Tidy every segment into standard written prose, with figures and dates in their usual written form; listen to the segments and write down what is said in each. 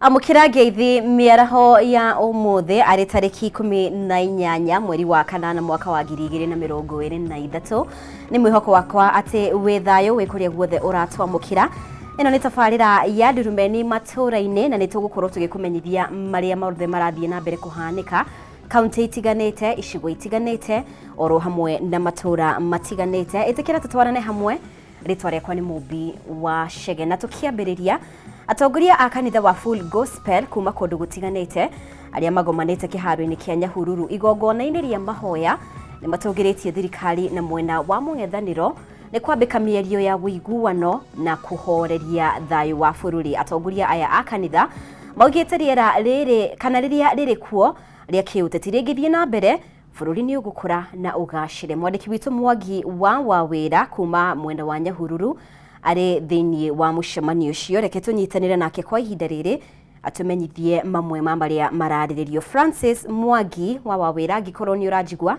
Amũkĩra ngeithi mĩaraho ya ũmũthĩ arĩ tarĩki 18 mweri wa kanana mwaka wa 2023. Nĩ mwĩhoko wakwa atĩ wĩ thayũ wĩ kũrĩa guothe ũratwamũkĩra. Ĩno nĩ tabarĩra ya Ndurumeni matũũra-inĩ na nĩ tũgũkorwo tũgĩkũmenyithia marĩa mothe marathiĩ na mbere kũhanĩka kaunti itiganĩte, icigo itiganĩte, oro hamwe na matũũra matiganĩte. Ĩtĩkĩra tũtwarane hamwe. Rĩtwa rĩakwa nĩ Mũmbi wa Chege. Na tũkĩambĩrĩria, atongoria a kanitha wa Full Gospel kuma kũndũ gũtiganĩte arĩa magomanĩte kĩharo-inĩ kĩa Nyahururu igongona-inĩ rĩa mahoya nĩ matũgĩrĩtie thirikari na mwena wa mũng'ethanĩro nĩ kwambĩka mĩario ya ũiguano na kũhoreria thayũ wa bũrũri. Atongoria aya a kanitha maugĩte rĩera rĩrĩ kana rĩrĩa rĩrĩ kuo rĩa kĩũteti rĩngĩthiĩ na mbere bũrũri nĩ ũgũkũra na ũgacĩre. Mwandĩki witũ Mwangi wa Wawĩra kuma mwena wa Nyahururu arĩ thĩinĩ wa mũcemanio ũcio. Reke tũnyitanĩre nake kwa ihinda rĩrĩ atũmenyithie mamwe ma marĩa mararĩrĩrio. Francis Mwangi wa Wawĩra, angĩkorwo nĩ ũranjigua.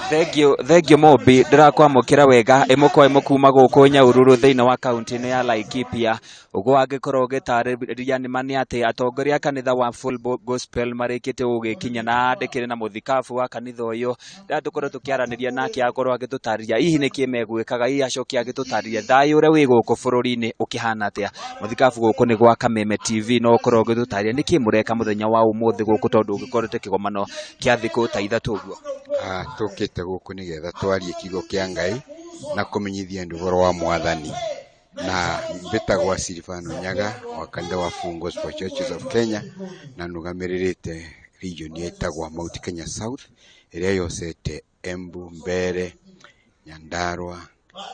Thengiũ, thengiũ Mũmbi, ndĩrakwamũkĩra wega ĩmwe kwa ĩmwe kuma gũkũ Nyahururu thĩinĩ wa kaunti-inĩ ya Laikipia. Ũguo angĩkorwo ũgĩtarĩria nĩ ma nĩ atĩ atongoria a kanitha wa Full Gospel marĩkĩtie gũgĩkinya na ndĩkĩrĩ na mũthikabu wa kanitha ũyũ rĩrĩa tũkorwo tũkĩaranĩria nake akorwo agĩtũtarĩria hihi nĩkĩ megwĩkaga, hihi acoke agĩtũtarĩria thayũ ũrĩa wĩ gũkũ bũrũri-inĩ ũkĩhana atĩa. Mũthikabu gũkũ nĩ gwa Kameme TV no ũkorwo ũgĩtũtarĩria nĩkĩ mũreka mũthenya wa ũmũthĩ gũkũ tondũ ũgĩkorete kĩgomano kĩa thikũ ta ithatũ ũguo. Tũkĩte gũkũ nĩgetha twarie kiugo kĩa Ngai na kũmenyithia andũ ũhoro wa Mwathani. Na mbĩtagwa Silvano Nyaga wa kanitha wa Full Gospel Churches of Kenya na nũgamĩrĩrĩte region ĩtagwa Mount Kenya South ĩrĩa yocete Embu, Mbeere, Nyandarua,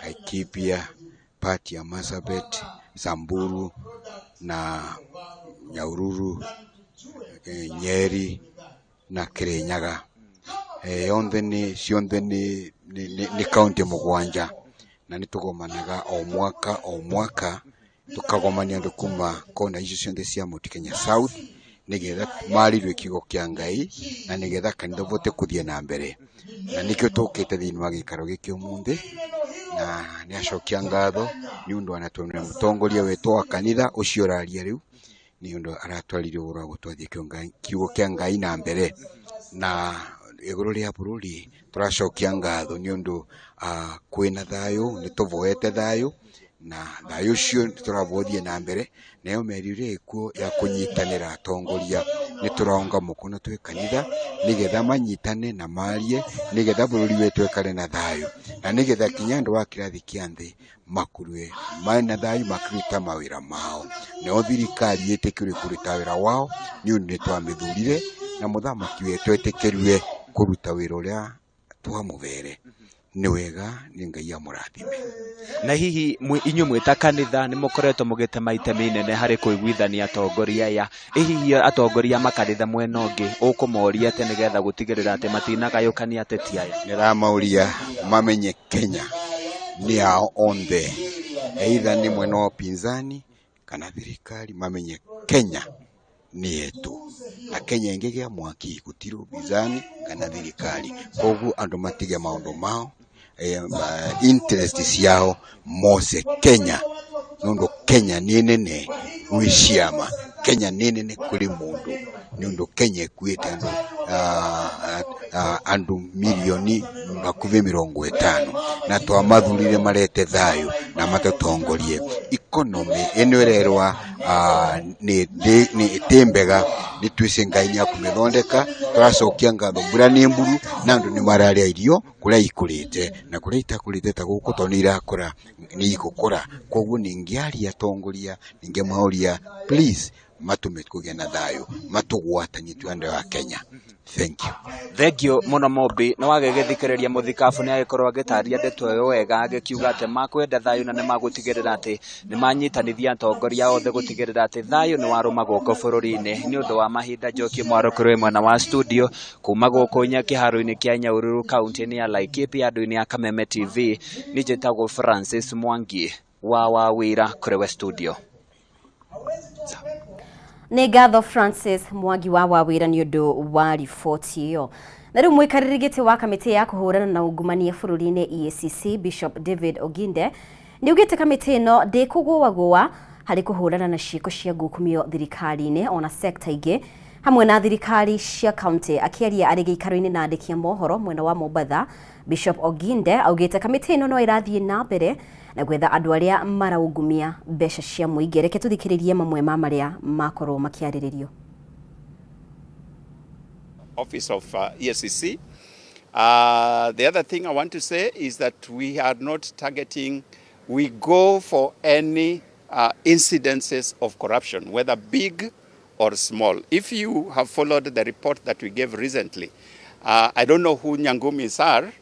Laikipia, part ya Marsabit, Samburu na Nyahururu, Nyeri na Kirinyaga. Yonthe nĩ cionthe nĩ nĩ kaũntĩ mũgwanja na nĩ tũgomanaga o mwaka o mwaka tũkagomania andũ kuma kona icio ciothe cia Mount Kenya South nĩgetha marĩrio kiugo kĩa Ngai na nĩgetha kanitha ũbote kũthiĩ na mbere. Na nĩkĩo tũkĩte thĩinĩ wa gĩikaro gĩkĩ ũmũthĩ na nĩ acokia ngatho nĩ ũndũ anatũmĩra mũtongoria witũ wa kanitha ũcio ũraria rĩu nĩ ũndũ aratwarire ũhoro wa gũtwarithia kiugo kĩa Ngai na mbere. Na igũrũ rĩa bũrũri tũracokia ngatho nĩ ũndũ kwĩna thayũ, nĩ tũvoete thayũ na thayũ ũcio nĩ tũravoya ũthiĩ na mbere, nayo mĩario ĩrĩa ĩkuo ya kũnyitanĩra atongoria nĩ tũraunga mũkono twĩ kanitha nĩgetha manyitane na marie nĩgetha bũrũri witũ ũikare na thayũ na nĩgetha nginya andũ a kĩrathi kĩa thĩ makurwe mena thayũ makĩruta mawĩra mao. Nayo thirikari ĩtĩkĩrwe kũruta wĩra wao nĩ ũndũ nĩ twamĩthurire na mũthamaki witũ etĩkĩrwe kũruta wĩra ũrĩa twamũbere. Nĩ wega nĩ Ngai amũrathime. Na hihi inyuĩ mwĩ ta kanitha nĩ mũkoretwo mũgĩtema itemi inene harĩ kũiguithania atongoria aya. Ĩ hihi atongoria a makanitha mwena ũngĩ ũkũmoria atĩa nĩgetha gũtigĩrĩra atĩ matinagayũkania ateti aya? Ndĩramauria mamenye Kenya nĩ yao onthe, either nĩ mwena wa upinzani kana thirikari, mamenye Kenya nĩ yetu na Kenya ĩngĩgĩa mwaki gũtirĩ upinzani kana thirikari. Koguo andũ matige maũndũ mao interest ciao mose Kenya nĩ ũndũ Kenya nĩ nene gwĩ ciama, Kenya nĩ nene kũrĩ mũndũ nĩ ũndũ Kenya ĩkuĩte andũ andũ mirioni hakuhĩ 50 na twamathurire marete thayũ na matũtongorie. Economy ĩno ĩrerwa nĩ ti mbega nĩ twĩci Ngai nĩ akũmĩthondeka, tũracokia ngatho mbura nĩ mburu na andũ nĩ mararĩa irio kũrĩa ikũrĩte na kũrĩa itakũrĩte ta gũkũ tondũ nĩ irakũra nĩ igũkũra. Koguo ningĩaria atongoria ningĩmoria please matũme kũgĩe na thayũ matũgwatanie twĩ andũ a Kenya. Thank you. Thengiũ mũno Mũmbi, nĩ wagĩgĩthikĩrĩria mũthikabu nĩ agĩkorwo agĩtarĩria ndeto ĩyo wega agĩkiuga atĩ makwenda thayũ na nĩ magũtigĩrĩra atĩ nĩ manyitanithia atongoria othe gũtigĩrĩra atĩ thayũ nĩ warũma gũkũ bũrũri-inĩ. Nĩ ũndũ wa mahinda Njoki Mwarũ kũrĩ mwena wa studio kuma gũkũ kĩharo-inĩ kĩa Nyahururu kaunti-inĩ ya Laikipia andũ-inĩ a Kameme TV, niĩ njĩtagwo Francis Mwangi wa Wawĩra kũrĩ we studio. Nĩ ngatho Francis Mwangi wa Wawĩra nĩ ũndũ wa riboti ĩyo. Na rĩu mũikarĩri gĩtĩ wa kamĩtĩ ya kũhũrana na ungumania bũrũri-inĩ EACC Bishop David Oginde nĩ augĩte kamĩtĩ ĩno ndĩkũgũagũa Harĩ kũhũrana na ciĩko cia ngukumio thirikari-inĩ ona sekta ingĩ hamwe na thirikari cia kaunti. Akĩaria arĩ gĩikaro-inĩ na andĩki a mohoro mwena wa Mombatha, Bishop Oginde augĩte kamĩtĩ ĩno no ĩrathiĩ na mbere na gwetha andũ arĩa maraungumia mbeca cia mũingĩ. Reke tũthikĩrĩrie mamwe ma marĩa makorwo makĩarĩrĩrio. Office of EACC. The other thing I want to say is that we are not targeting, we go for any incidences of corruption, whether big or small. If you have followed the report that we gave recently, I don't know who Nyangumis are,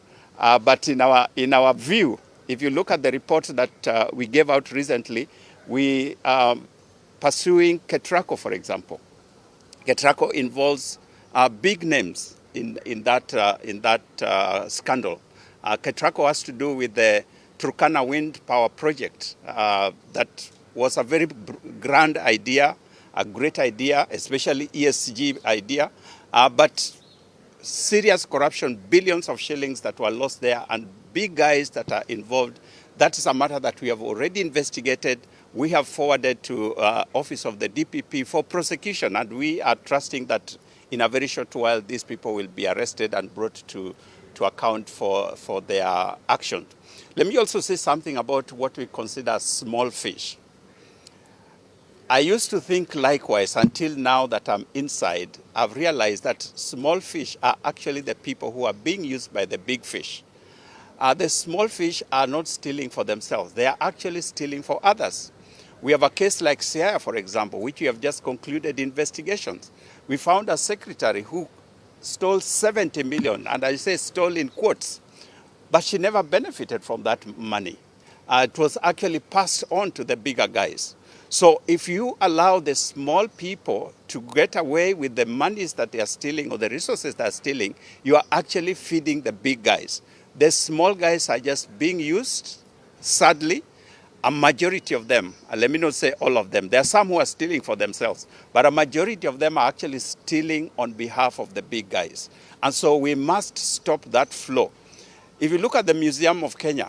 but in our view, if you look at the report that we gave out recently, we pursuing Ketraco, for example. Ketraco involves big names in that scandal. Ketraco has to do with the Turkana Wind Power Project that was a very grand idea, a great idea, especially ESG idea, but serious corruption, billions of shillings that were lost there, and big guys that are involved. That is a matter that we have already investigated. We have forwarded to office of the DPP for prosecution, and we are trusting that in a very short while these people will be arrested and brought to account for their actions. Let me also say something about what we consider small fish. I used to think likewise until now that I'm inside. I've realized that small fish are actually the people who are being used by the big fish. The small fish are not stealing for themselves, they are actually stealing for others. We have a case like Siaya, for example, which we have just concluded investigations. We found a secretary who stole 70 million, and I say stole in quotes, but she never benefited from that money. It was actually passed on to the bigger guys. So if you allow the small people to get away with the monies that they are stealing or the resources they are stealing, you are actually feeding the big guys. The small guys are just being used, sadly. A majority of them, let me not say all of them, there are some who are stealing for themselves, but a majority of them are actually stealing on behalf of the big guys. And so we must stop that flow. If you look at the Museum of Kenya,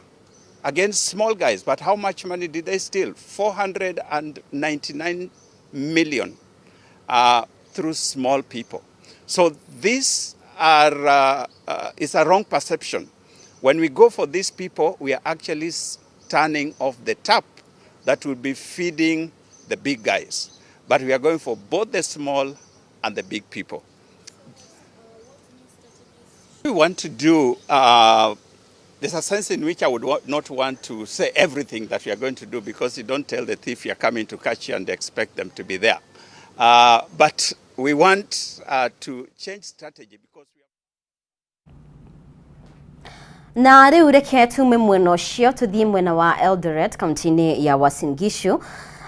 again, small guys, but how much money did they steal? 499 million through small people. So this is a wrong perception. When we go for these people, we are actually turning off the tap that will be feeding the big guys. But we are going for both the small and the big people. We want to do, there's a sense in which I would not want to say everything that we are going to do, because you don't tell the thief you're coming to catch you and expect them to be there. But we want to change strategy because we Na rĩu reke tume mwena ũcio tũthiĩ mwena wa Eldoret, kaunti-inĩ ya Uasin Gishu,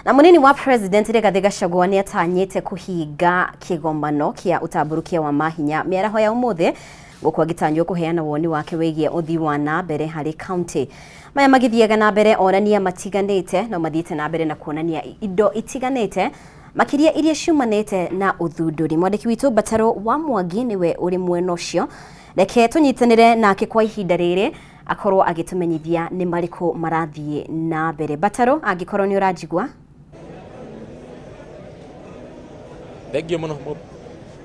na mũnini wa President Rigathĩ Gachagua nĩ atanyĩte kũhinga kĩgomano kĩa ũtambũrũkia wa mahinya mĩaraho ya ũmũthĩ, gũkũ agĩtanywo kũheana woni wake wĩgiĩ ũthii wa na mbere harĩ kaunti. Maya magĩthiaga na mbere, onania matiganĩte no mathiĩte na mbere na kuonania indo itiganĩte, makĩria iria ciumanĩte na ũthundũri. Mwandĩki witũ Mbataro wa Mwangi nĩwe ũrĩ mwena ũcio. Reke tũnyitanĩre nake kwa ihinda rĩrĩ akorwo agĩtũmenyithia nĩ marĩkũ marathiĩ na mbere. Bataro, angĩkorwo nĩ ũranjigua. Thengio mũno,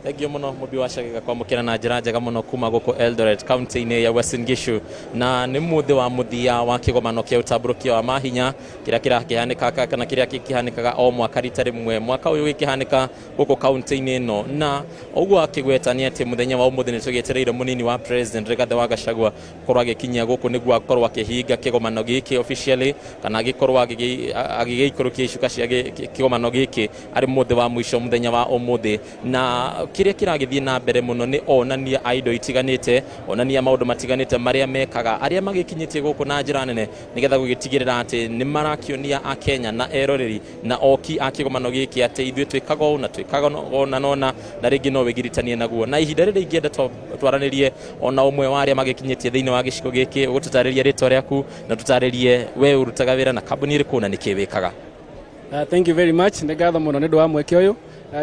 thengio mũno, mũmbi wa cagĩga kwamũkĩra na njĩra njega mũno kuma gũkũ Eldoret, kaunti-inĩ ya Uasin Gishu. Na nĩ mũthĩ wa mũthia wa kĩgomano kĩa ũtambũrũkia wa mahinya kĩrĩa kĩrakĩhanĩka kana kĩrĩa gĩkĩhanĩkaga o mwaka rita rĩmwe. Mwaka ũyũ gĩkĩhanĩka gũkũ kaunti-inĩ ĩno, na ũguo akĩgweta nĩ atĩ mũthenya wa ũmũthĩ nĩ tũgĩetereire mũnini wa President Rigathĩ wa Gachagua gũkorwo agĩkinyia gũkũ nĩguo akorwo akĩhinga kĩgomano gĩkĩ officially, kana agĩkorwo agĩgĩikũrũkia icuka cia kĩgomano gĩkĩ arĩ mũthĩ wa mũico, mũthenya wa ũmũthĩ. Na kĩrĩa kĩragĩthiĩ na mbere mũno nĩ onania a indo itiganĩte, onania maũndũ matiganĩte marĩa mekaga, arĩa magĩkinyĩtie gũkũ na njĩra nene nĩgetha gũgĩtigĩrĩra atĩ nĩ marakĩonia akenya na eroreri na oki a kĩgomano gĩkĩ atĩ ithuĩ twĩkaga ũũ na twĩkaga ũna nona na rĩngĩ no wĩgiritanie naguo. Na ihinda rĩrĩ ingĩenda twaranĩrie ona ũmwe wa arĩa magĩkinyĩtie thĩinĩ wa gĩcigo gĩkĩ. Ũgũtũtarĩria rĩtwa rĩaku na tũtarĩrie we ũrutaga wĩra na kambuni ĩrĩkũ na nĩkĩ wĩkaga. Thank you very much. Nĩ ngatho mũno nĩ ũndũ wa mweke ũyũ.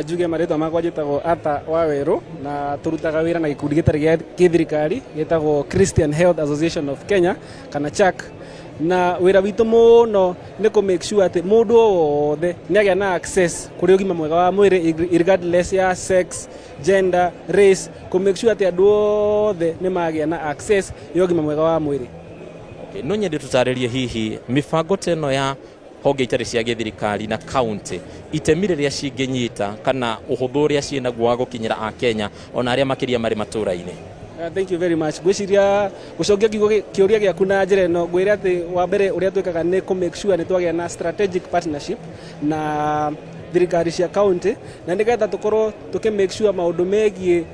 Njuge marĩtwa makwa njĩtagwo Arthur Wawerũ, na tũrutaga wĩra na gĩkundi gĩtarĩ gĩa gĩthirikari gĩtagwo Christian Health Association of Kenya, kana CHAK. Na wĩra witũ mũno nĩ kũ make sure atĩ mũndũ o wothe nĩ agĩa na access kũrĩ ũgima mwega wa mwĩrĩ, regardless ya sex, gender, race, kũ make sure atĩ andũ othe nĩ magĩa na access ya ũgima mwega wa mwĩrĩ. Okay, no nyende tũtarĩrie hihi mĩbango ta ĩno ya honge itarĩ cia gĩthirikari na kaunti, itemi rĩrĩa cingĩnyita kana ũhũthũ ũrĩa ciĩnaguo wa gũkinyĩra Akenya ona arĩa makĩria marĩ matũra-inĩ. Thank you very much. Ngwĩciria gũcokia kiugo kĩũria gĩaku na njĩra ĩno, ngwĩre atĩ wa mbere ũrĩa twĩkaga nĩ kũ make sure nĩ twagĩa na strategic partnership na thirikari cia county, na nĩgetha tũkorwo tũkĩ make sure maũndũ megiĩ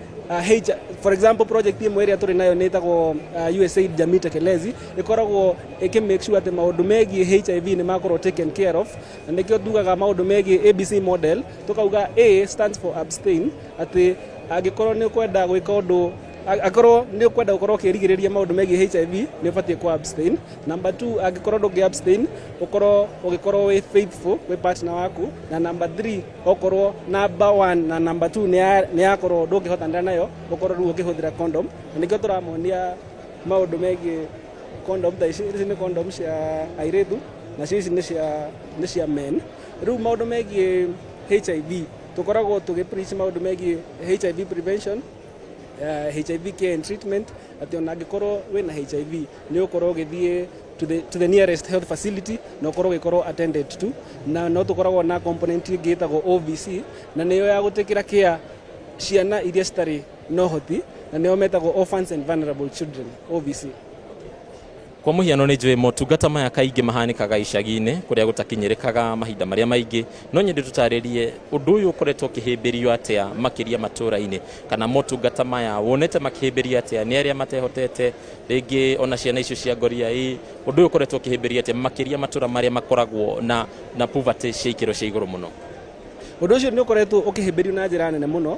for example, project ĩmwe ĩrĩa tũrĩ nayo nĩ ĩtagwo USAID Jamii Tekelezi, ĩkoragwo ĩkĩ make sure atĩ maũndũ megiĩ HIV nĩ makorwo taken care of. Na nĩkĩo tugaga maũndũ megiĩ ABC model, tukauga A stands for abstain, atĩ angĩkorwo nĩ ũkwenda gwĩka ũndũ, akorwo nĩ ũkwenda gũkorwo ũkĩrigĩrĩria maũndũ megiĩ HIV, nĩ ũbatiĩ ku abstain. Number 2, angĩkorwo ndũngĩ abstain, ũkorwo ũgĩkorwo wĩ faithful kwĩ partner waku. Na number 3, okorwo number 1 na number 2 nĩ yakorwo ndũngĩhotanĩra nayo, ũkorwo rĩu ũkĩhũthĩra condom. Na nĩkĩo tũramonia maũndũ megiĩ condom ta ici. Ici nĩ condom cia airĩtu, nacio ici nĩ cia men. Rĩu maũndũ megiĩ HIV, tũkoragwo tũgĩ preach maũndũ megiĩ HIV prevention, HIV care and treatment, atĩ ona angĩkorwo wĩna HIV nĩ ũkorwo ũgĩthiĩ to the nearest health facility na ũkorwo ũgĩkorwo attended to. Na no tũkoragwo na component ĩngĩ ĩtagwo OVC, na nĩyo ya gũtĩkĩra care ciana iria citarĩ na ũhoti, na nĩo metagwo orphans and vulnerable children, OVC. Kwa mũhiano, nĩ njũĩ motungata maya kaingĩ mahanĩkaga icagi-inĩ kũrĩa gũtakinyĩrĩkaga mahinda marĩa maingĩ. No nyende tũtarĩrie ũndũ ũyũ ũkoretwo ũkĩhĩmbĩrio atĩa makĩria matũra-inĩ, kana motungata maya wonete makĩhĩmbĩrio atĩa nĩ arĩa matehotete, rĩngĩ ona ciana icio cia ngoria ĩ ũndũ ũyũ ũkoretwo ũkĩhĩmbĩrio atĩa makĩria matũra marĩa makoragwo na poverty cia ikĩro cia igũrũ mũno? Ũndũ ũcio nĩ ũkoretwo ũkĩhĩmbĩrio na njĩra nene mũno,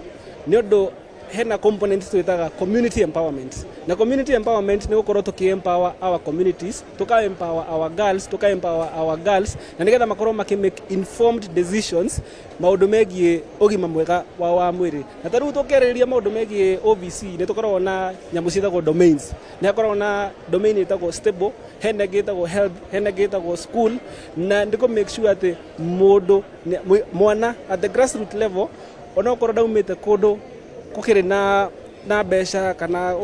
nĩ ũndũ hena component twĩtaga community empowerment. Na community empowerment nĩ gũkorwo tũkĩ empower our communities, tũka empower our girls, tũka empower our girls, na nĩgetha makorwo makĩ make informed decisions maũndũ megiĩ ũgima mwega wa mwĩrĩ. Na ta rĩu tũkĩarĩrĩria maũndũ megiĩ OVC, nĩ tũkoragwo na nyamũ ciĩtagwo domains. Nĩ hakoragwo na domain ĩtagwo stable, hena ĩngĩ ĩtagwo health, hena ĩngĩ ĩtagwo school, na nĩ kũ make sure atĩ mũndũ mwana at the grassroot level, onokorwo ndaumĩte kũndũ gũkĩrĩ na mbeca kana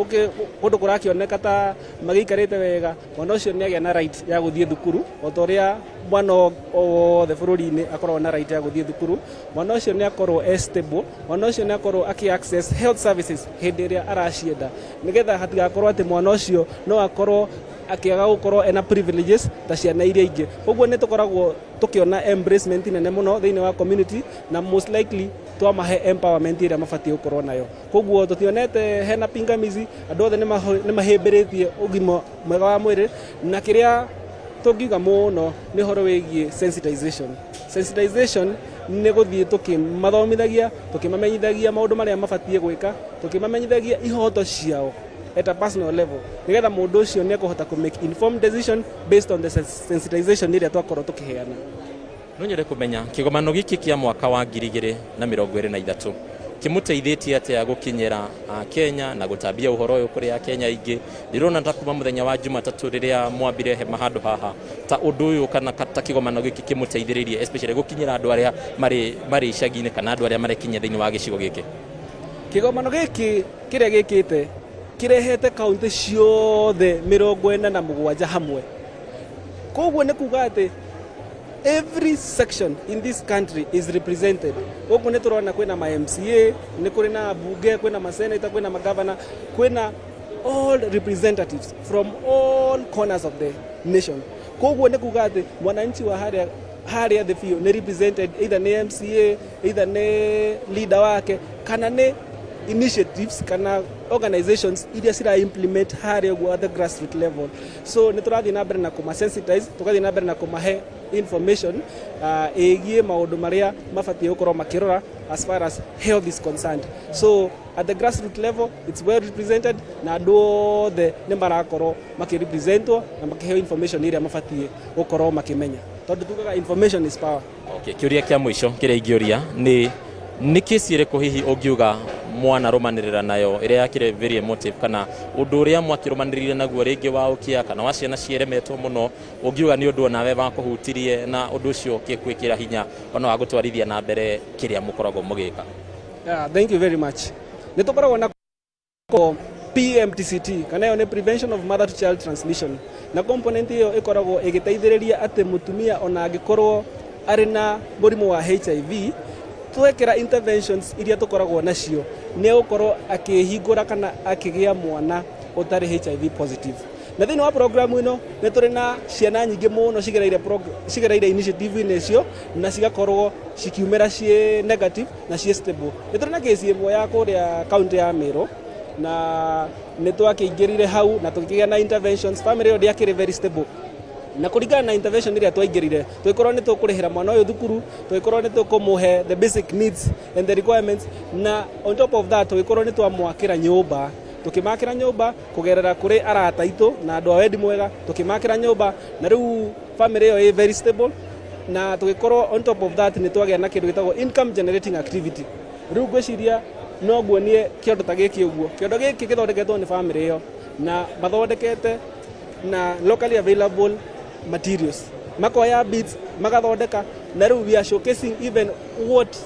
kũndũ kũrakĩoneka ta magĩikarĩte wega, mwana ũcio nĩ agĩa na right ya gũthiĩ thukuru o ta ũrĩa mwana o wothe bũrũri-inĩ akoragwo na right ya gũthiĩ thukuru. Mwana ũcio nĩ akorwo e stable, mwana ũcio nĩ akorwo akĩ access health services hĩndĩ ĩrĩa aracienda, nĩgetha hatigakorwo atĩ mwana ũcio no akorwo akĩaga gũkorwo ena privileges ta ciana iria ingĩ. Ũguo nĩ tũkoragwo tũkĩona embracement nene mũno thĩinĩ wa community, na most likely twamahe empowerment ĩrĩa mabatiĩ gũkorwo nayo. Koguo tũtionete hena pingamizi, andũ othe nĩ mahĩmbĩrĩtie ũgima mwega wa mwĩrĩ. Na kĩrĩa tũngiuga mũno nĩ ũhoro wĩgiĩ sensitization. Sensitization nĩ gũthiĩ tũkĩmathomithagia, tũkĩmamenyithagia maũndũ marĩa mabatiĩ gwĩka, tũkĩmamenyithagia ihoto ciao at a personal level, nĩgetha mũndũ ũcio nĩ ekũhota kũ make informed decision based on the sensitization ĩrĩa twakorwo tũkĩheana. No nyende kũmenya kĩgomano gĩkĩ kĩa mwaka wa 2023 kĩmũteithĩtie atĩa gũkinyĩra Kenya na gũtambia ũhoro ũyũ kũrĩ Akenya aingĩ. Ndĩrona ta kuma mũthenya wa Jumatatũ rĩrĩa mwambire hema handũ haha, ta ũndũ ũyũ kana ta kĩgomano gĩkĩ kĩmũteithĩrĩirie especially gũkinyĩra andũ arĩa marĩ icagi-inĩ kana andũ arĩa marekinyia thĩinĩ wa gĩcigo gĩkĩ? Kĩgomano gĩkĩ kĩrĩa gĩkĩte kĩrehete kaunti ciothe 47 hamwe. Koguo nĩ kuga atĩ every section in this country is represented. Gũkũ nĩ tũrona kwĩna ma MCA, nĩ kũrĩ na mbunge, kwĩna maseneta, kwĩna magavana, kwĩna all representatives from all corners of the nation. Koguo nĩ kuga atĩ mwananchi wa harĩa harĩa thĩ biũ nĩ represented, either nĩ MCA, either nĩ leader wake, kana nĩ initiatives kana organizations iria cira implement harĩa ũguo at the grassroots level. So nĩ tũrathiĩ na mbere na kũma sensitize, tũgathiĩ na mbere na kũmahe information ĩgiĩ maũndũ marĩa mabatiĩ gũkorwo makĩrora as far as health is concerned. So at the grassroots level it's well represented, na andũ othe nĩ marakorwo makĩrepresentwo na makĩheo information ĩrĩa mabatiĩ gũkorwo makĩmenya, tondũ tugaga information is power. Okay, kĩũria kĩa mũico kĩrĩa ingĩũria nĩ Nĩ kesi ĩrĩkũ hihi ũngiuga mwanarũmanĩrĩra nayo ĩrĩa yakĩrĩ very emotive, kana ũndũ ũrĩa mwakĩrũmanĩrĩire naguo rĩngĩ wa ũkĩa kana wa ciana cieremetwo mũno, ũngiuga nĩ ũndũ onawe wakũhutirie na ũndũ ũcio ũkĩgwĩkĩra hinya ona wa gũtwarithia na mbere kĩrĩa mũkoragwo mũgĩka? Yeah, thank you very much. Nĩ tũkoragwo na ko PMTCT, kana ĩyo nĩ prevention of mother to child transmission, na component ĩyo ĩkoragwo ĩgĩteithĩrĩria atĩ mũtumia ona angĩkorwo arĩ na mũrimũ wa HIV, twekĩra interventions iria tũkoragwo nacio, nĩ egũkorwo akĩhingũra kana akĩgĩa mwana ũtarĩ HIV positive. Na thĩinĩ wa programu ĩno nĩ tũrĩ na ciana nyingĩ mũno cigereire initiative-inĩ icio na cigakorwo cikiumĩra ciĩ negative na ciĩ stable. Nĩ tũrĩ na kesi ĩmwe ya kũrĩa kaunti ya Meru, na nĩ twakĩingĩrire hau na tũkĩgĩa na interventions. Family ĩyo ndĩakĩrĩ very stable, na kũringana na intervention ĩrĩa twaingĩrire, tũgĩkorwo nĩ tũkũrĩhĩra mwana ũyũ thukuru, tũgĩkorwo nĩ tũkũmũhe the basic needs and the requirements, na on top of that tũgĩkorwo nĩ twamwakĩra nyũmba, tũkĩmakĩra nyũmba kũgerera kũrĩ arata aitũ na andũ a wendi mwega, tũkĩmakĩra nyũmba, na rĩu family ĩyo ĩ very stable. Na tũgĩkorwo on top of that nĩ twagĩa na kĩndũ gĩtagwo income generating activity. Rĩu ngwĩciria no nguonie kĩondo ta gĩkĩ ũguo. Kĩondo gĩkĩ gĩthondeketwo nĩ family ĩyo, na mathondekete na locally available materials, makoya beads magathondeka, na rĩu we are showcasing even what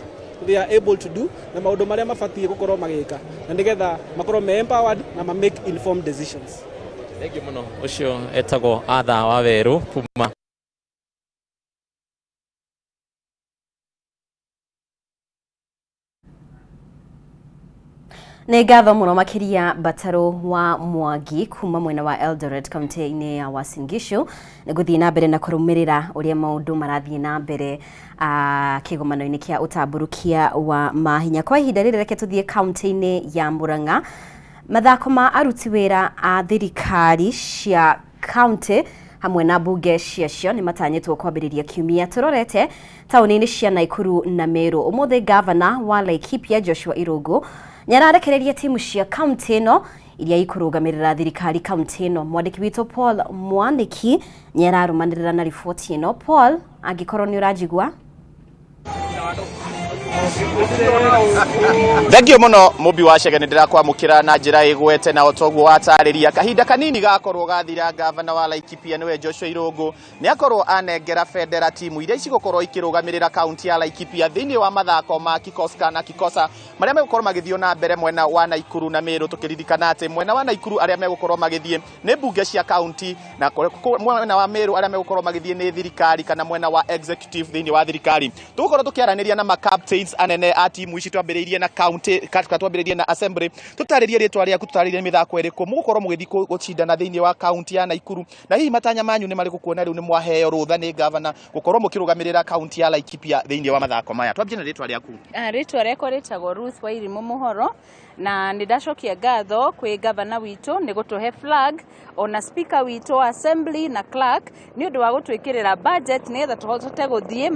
they are able to do na maũndũ marĩa mabatiĩ gũkorwo magĩka na nĩgetha makorwo me empowered na ma make informed decisions. Thengiũ mũno. Ũcio etagwo Arthur Wawerũ kuma Nĩ ngatho mũno makĩria Mbatarũ wa Mwangi kuma mwena wa Eldoret, kaunti-inĩ ya Uasin Gishu, nĩ gũthiĩ na mbere na kũrũmĩrĩra ũrĩa maũndũ marathiĩ na mbere kĩgomano-inĩ kĩa ũtambũrũkia wa mahinya. Kwa ihinda rĩrĩ, reke tũthiĩ kaunti-inĩ ya Murang'a. Mathako ma aruti wĩra a thirikari cia kaunti hamwe na mbunge ciacio nĩ matanyĩtwo kwambĩrĩria kiumia tũrorete taũni-inĩ cia Naikuru na Meru. Ũmũthĩ gavana wa Laikipia Joshua Irungu nĩ ararekereria timu cia kaunti ĩno iria ikũrũgamĩrĩra thirikari kaunti ĩno. Mwandĩki witũ Paul Mwanĩki nĩ ararũmanĩrĩra na riboti ĩno. Paul, angĩkorwo nĩ ũranjigua. Thengio muno, Mũmbi wa Chege. Nĩ ndĩrakwamũkĩra na njĩra ĩgwete, na otoguo watarĩria, kahinda kanini gakorwo gathira, gavana wa Laikipia nĩwe Joshua Irũngũ nĩ akorwo anengera bendera timu iria cigũkorwo ikĩrũgamĩrĩra kaunti ya Laikipia thĩinĩ wa mathako ma Kikoska na Kikosa marĩa megũkorwo magĩthiĩ na mbere mwena wa Naikuru na Meru. Tũkĩririkana atĩ mwena wa Naikuru arĩa megũkorwo magĩthiĩ nĩ mbunge cia kaunti, na mwena wa Meru arĩa megũkorwo magĩthiĩ nĩ thirikari kana mwena wa executive thĩinĩ wa thirikari. Tũgũkorwo tũkĩaranĩria na ma captains anene a timu ici. Twambĩrĩirie na county, twambĩrĩirie na assembly. Tũtarĩrie rĩtwa rĩaku, tũtarĩrie mĩthako ĩrĩkũ mũgũkorwo mũgĩthiĩ gũcindana thĩinĩ wa kaunti ya Naikuru, na hihi matanya manyu nĩ marĩkũ kuona rĩu nĩ mwaheo rũtha nĩ gavana gũkorwo mũkĩrũgamĩrĩra kaunti ya Laikipia thĩinĩ wa mathako maya. Twambie na rĩtwa rĩaku. Rĩtwa rĩakwa rĩtagwo Ruth Wairimũ Mũhoro, na nĩ ndacokia ngatho kwĩ gavana witũ nĩ gũtũhe flag, ona speaker witũ wa assembly na clerk nĩ ũndũ wa gũtwĩkĩrĩra budget nĩgetha tũhote gũthiĩ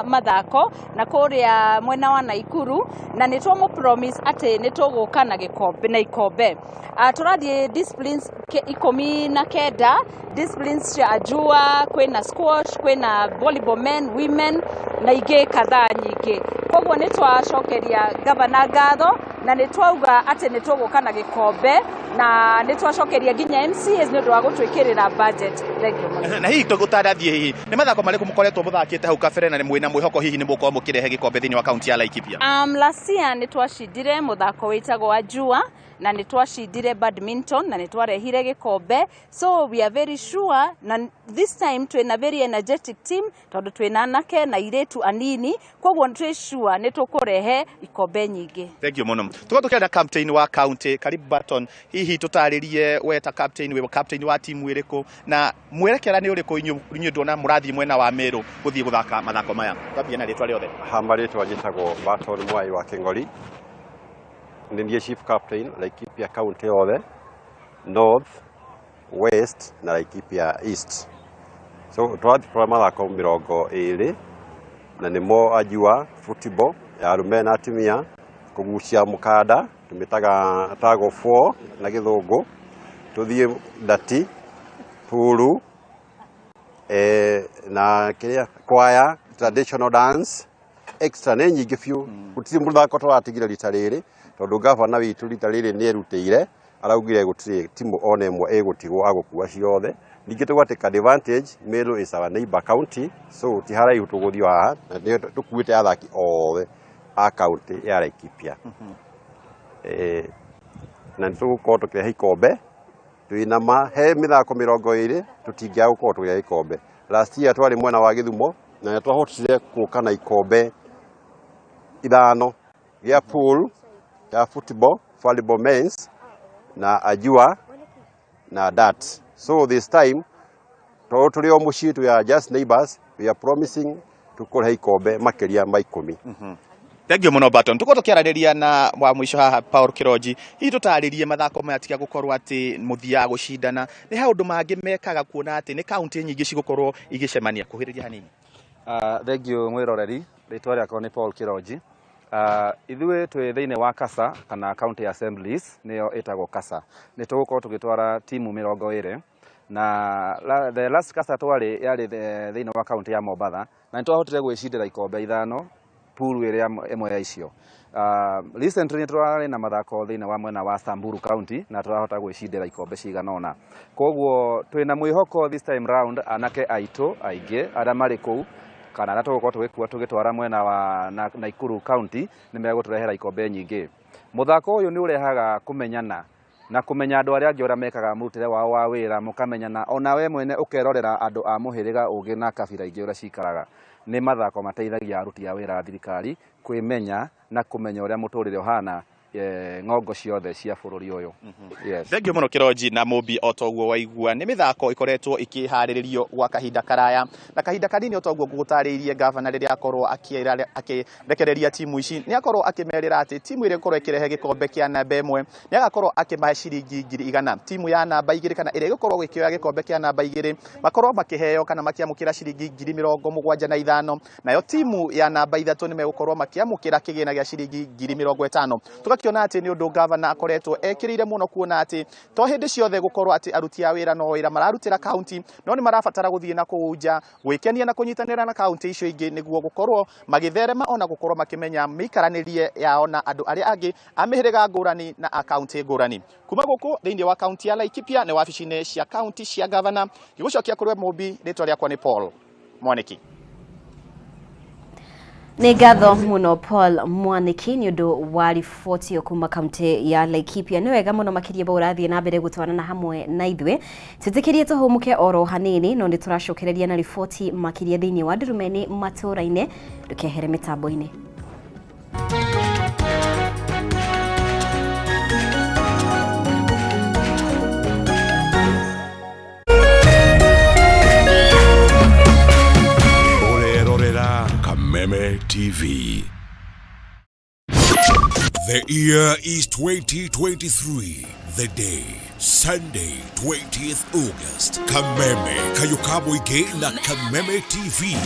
mathako na kũrĩa mwena wa Naikuru, na nĩ twamũ promise atĩ nĩ tũgũka na gĩkombe na ikombe. Tũrathiĩ disciplines 19, disciplines cia ajua, kwĩna squash, kwĩna volleyball men, women na ingĩ kadhaa nyingĩ. Koguo nĩ twacokeria gavana ngatho na nĩ twauga atĩ nĩ tũgũka na gĩkombe, na nĩ twacokeria nginya MCAs nĩ ũndũ wa gũtwĩkĩrĩra budget. Thank you mũno. Na hihi tũgũtandathiĩ, hihi nĩ mathako marĩkũ mũkoretwo mũthakĩte hau kabere na nĩ mwĩna mwĩhoko hihi nĩ mũgũkorwo mũkĩrehe gĩkombe thĩinĩ wa kaunti ya Laikipia? Last year nĩ twacindire mũthako wĩtagwo ajua, na nĩ twacindire badminton, na nĩ twarehire gĩkombe, so we are very sure. Na this time twĩna very energetic team tondũ twĩna anake na airĩtu anini, koguo twĩ sure nĩ tũkũrehe ikombe nyingĩ. Thank you mũno. Tukorwo tũkĩaria na captain wa county, karibu Barton. Hihi tũtarĩrie, we ta captain, wĩ captain wa timu ĩrĩkũ, na mwerekera nĩ ũrĩkũ inyuĩ ndona mũrathiĩ mwena wa Meru gũthiĩ gũthaka mathako maya? Twambie na rĩtwa rĩothe. Ha marĩtwa njĩtagwo Barton Mwai wa Kĩng'ori. Nĩ niĩ chief captain Laikipia county yothe, North, West na Laikipia East. So tũrathiĩ kũrora mathako 20, na nĩmo ajua football ya arũme na atumia, kũgucia mũkanda tũmĩtaga tug of war na gĩthũngũ, tũthiĩ ndati, puru, na kĩrĩa kwaya, traditional dance. Extra nĩ nyingĩ biũ, gũtirĩ mũthako tũratigire rita rĩrĩ, tondũ gavana witũ rita rĩrĩ nĩ erutĩire, araugire gũtirĩ timu ona ĩmwe ĩgũtigwo, agũkua ciothe. Ningĩ tũgatake advantage, Meru is our neighbor county, so ti haraihu tũgũthiĩ haha, na nĩ tũkuĩte athaki othe a county ya Laikipia. Na nĩ tũgũkorwo tũkĩrehe ikombe, twĩna ma he mĩthako 20, tũtingĩaga gũkorwo tũkĩrehe ikombe. Last year twarĩ mwena wa Gĩthumo na nĩ twahotire gũka na ikombe 5 gĩa pool ya football, volleyball men's na ajua na dart. So this time tondũ tũrĩ o mũciĩ, we are just neighbors, we are promising tũkũrehe ikombe makĩria ma 10. Thank you mũno, Barton. Tũkorwo tũkĩaranĩria na wa mũico haha, Paul Kironji. Hihi tũtarĩrie mathako maya, tiga gũkorwo atĩ mũthiaga gũcindana, nĩ haũndũ mangĩ mekaga kuona atĩ nĩ kaunti nyingĩ cigũkorwo igĩcemania? Kuhĩrĩria hanini. Thank you mwĩroreri, rĩtwa rĩakwa nĩ Paul Kironji. Ithuĩ twĩ thĩinĩ wa CASA kana County Assemblies, nĩyo ĩtagwo CASA. Nĩ tũgũkorwo tũgĩtwara timu 20 na the last CASA twarĩ yarĩ thĩinĩ wa kaunti ya Mombatha na nĩ twahotire gwĩcindĩra ikombe 5, pool ĩrĩa ĩmwe ya icio. Recently nĩ tũrarĩ na mathako thĩinĩ wa mwena wa Samburu County na tũrahota gwĩcindĩra ikombe cigana ũna. Koguo twĩna mwĩhoko this time round anake aitũ aingĩ arĩa marĩ kũu kana arĩa tũgũkorwo tũgĩkua tũgĩtwara mwena wa Nakuru County nĩ megũtũrehera ikombe nyingĩ. Mũthako ũyũ nĩ ũrehaga kũmenyana na kũmenya andũ arĩa angĩ ũrĩa mekaga mũrutĩre wao wa wĩra, mũkamenyana, ona we mwene ũkerorera andũ a mũhĩrĩga ũngĩ na kabira ingĩ ũrĩa cikaraga. Nĩ mathako mateithagia aruti a wĩra a thirikari kwĩmenya na kũmenya ũrĩa mũtũrĩre ũhana ng'ongo ciothe cia bũrũri ũyũ. Yes. Thank you mũno, Kironji na Mũmbi. O toguo waigua, nĩ mĩthako ĩkoretwo ĩkĩharĩrĩrio gwa kahinda karaya na kahinda kanini. O toguo ngũgũtarĩirie, gavana rĩrĩa akorwo akĩrekereria timu ici, nĩ akorwo akĩmerĩra atĩ timu ĩrĩa ĩgũkorwo ĩkĩrehe gĩkombe kĩa namba 1 nĩ agakorwo akĩmahe ciringi 100,000. Timu ya namba 2 kana ĩrĩa ĩgũkorwo ĩkĩoya gĩkombe kĩa namba 2 makorwo makĩheo kana makĩamũkĩra ciringi 75,000, nayo timu ya namba 3 nĩ megũkorwo makĩamũkĩra kĩgĩna gĩa ciringi 50,000. Tũgakĩona atĩ nĩ ũndũ gavana akoretwo ekĩrĩire mũno kuona atĩ to hĩndĩ ciothe gũkorwo atĩ aruti a wĩra no wĩra mararutĩra kaunti, no nĩ marabatara gũthiĩ na kũu nja gwĩkenia na kũnyitanĩra na kaunti icio ingĩ nĩguo gũkorwo magĩtherema ona gũkorwo makĩmenya mĩikaranĩrie yao na andũ arĩa angĩ a mĩhĩrĩga ngũrani na a kaunti ngũrani. Kuma gũkũ thĩinĩ wa kaunti ya Laikipia, nĩ wabici-inĩ cia kaunti cia gavana, ngĩgũcokia kũrĩ we Mũmbi. Rĩtwa rĩakwa nĩ Paul Mwaniki. Nĩ ngatho mũno, Paul Mwaniki, nĩ ũndũ wa riboti ĩyo kuma kaunti ya Laikipia. Nĩ wega mũno makĩria ba ũrathiĩ na mbere gũtwarana hamwe na ithuĩ. Twĩtĩkĩrie tũhũmũke oro hanini, no nĩ tũracokereria na riboti makĩria thĩinĩ wa Ndurumeni matũũra-inĩ. Ndũkehere mĩtambo-inĩ. Ũrerorera Kameme TV. The year is 2023. The day, Sunday, 20th August. Kameme, Kayuka na Kameme TV.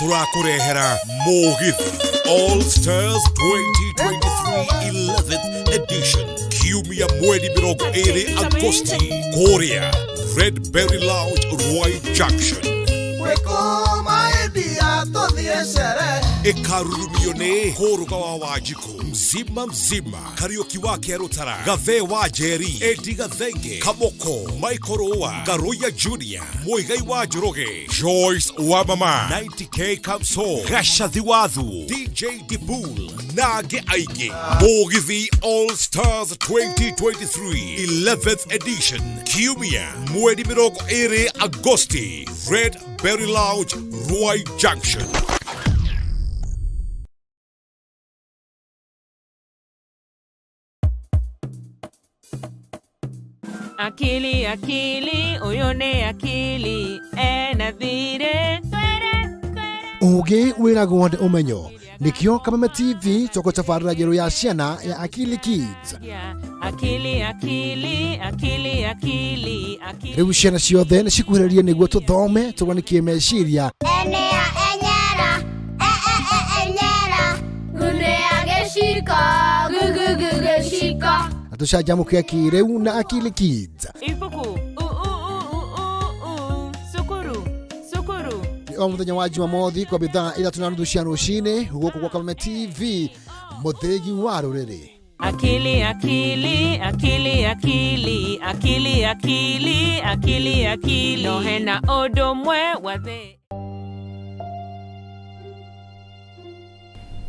Tũrakũrehera Mũgithi All Stars 2023 11th edition. Kiumia mweri 20 Agosti. Kũrĩa Red Berry Lounge, Ruai Junction. Ĩkarurumio nĩ Kũrũga wa Wanjikũ, Mzima Mzima, Kariũki wa Kerũtara, Gathee wa Njeri, Edi Gathenge, Kamoko, Michael Rũa, Ngaruiya Junior, Muigai wa Njoroge, Joyce wa Mama, 90K Kamso, Gacathi Wathu, DJ Dibul na angĩ aingĩ. Mũgithi All Stars 2023 11th edition, kiumia mweri 20 Agosti, Red Berry Lounge, Ruai Junction. Akili, akili, ũyũ nĩ akili ena thirĩ. Ũgĩ wĩragwo nĩ ũmenyo, nĩkĩo Kameme TV tũgũtabarĩra njerũ ya ciana ya Akili Kids. Akili, akili, akili, akili, akili. Rĩu ciana ciothe nĩ cikuhĩrĩrie nĩguo tũthome, tũgwanikie meciria. Enea enyera, e e e enyera, gunea gĩciko, gugugu gĩciko. Na tũcanjamũke kĩrĩu na Akili Kids. Ibuku u u u u u u, cukuru cukuru. Nĩ O mũthenya wa Jumamothi kwa thaa 3:30 cia rũcinĩ gũkũ gwa Kameme TV, mũthĩgi wa rũrĩrĩ. Akili akili akili akili akili akili akili akili no hena ũndũ ũmwe wa thĩ.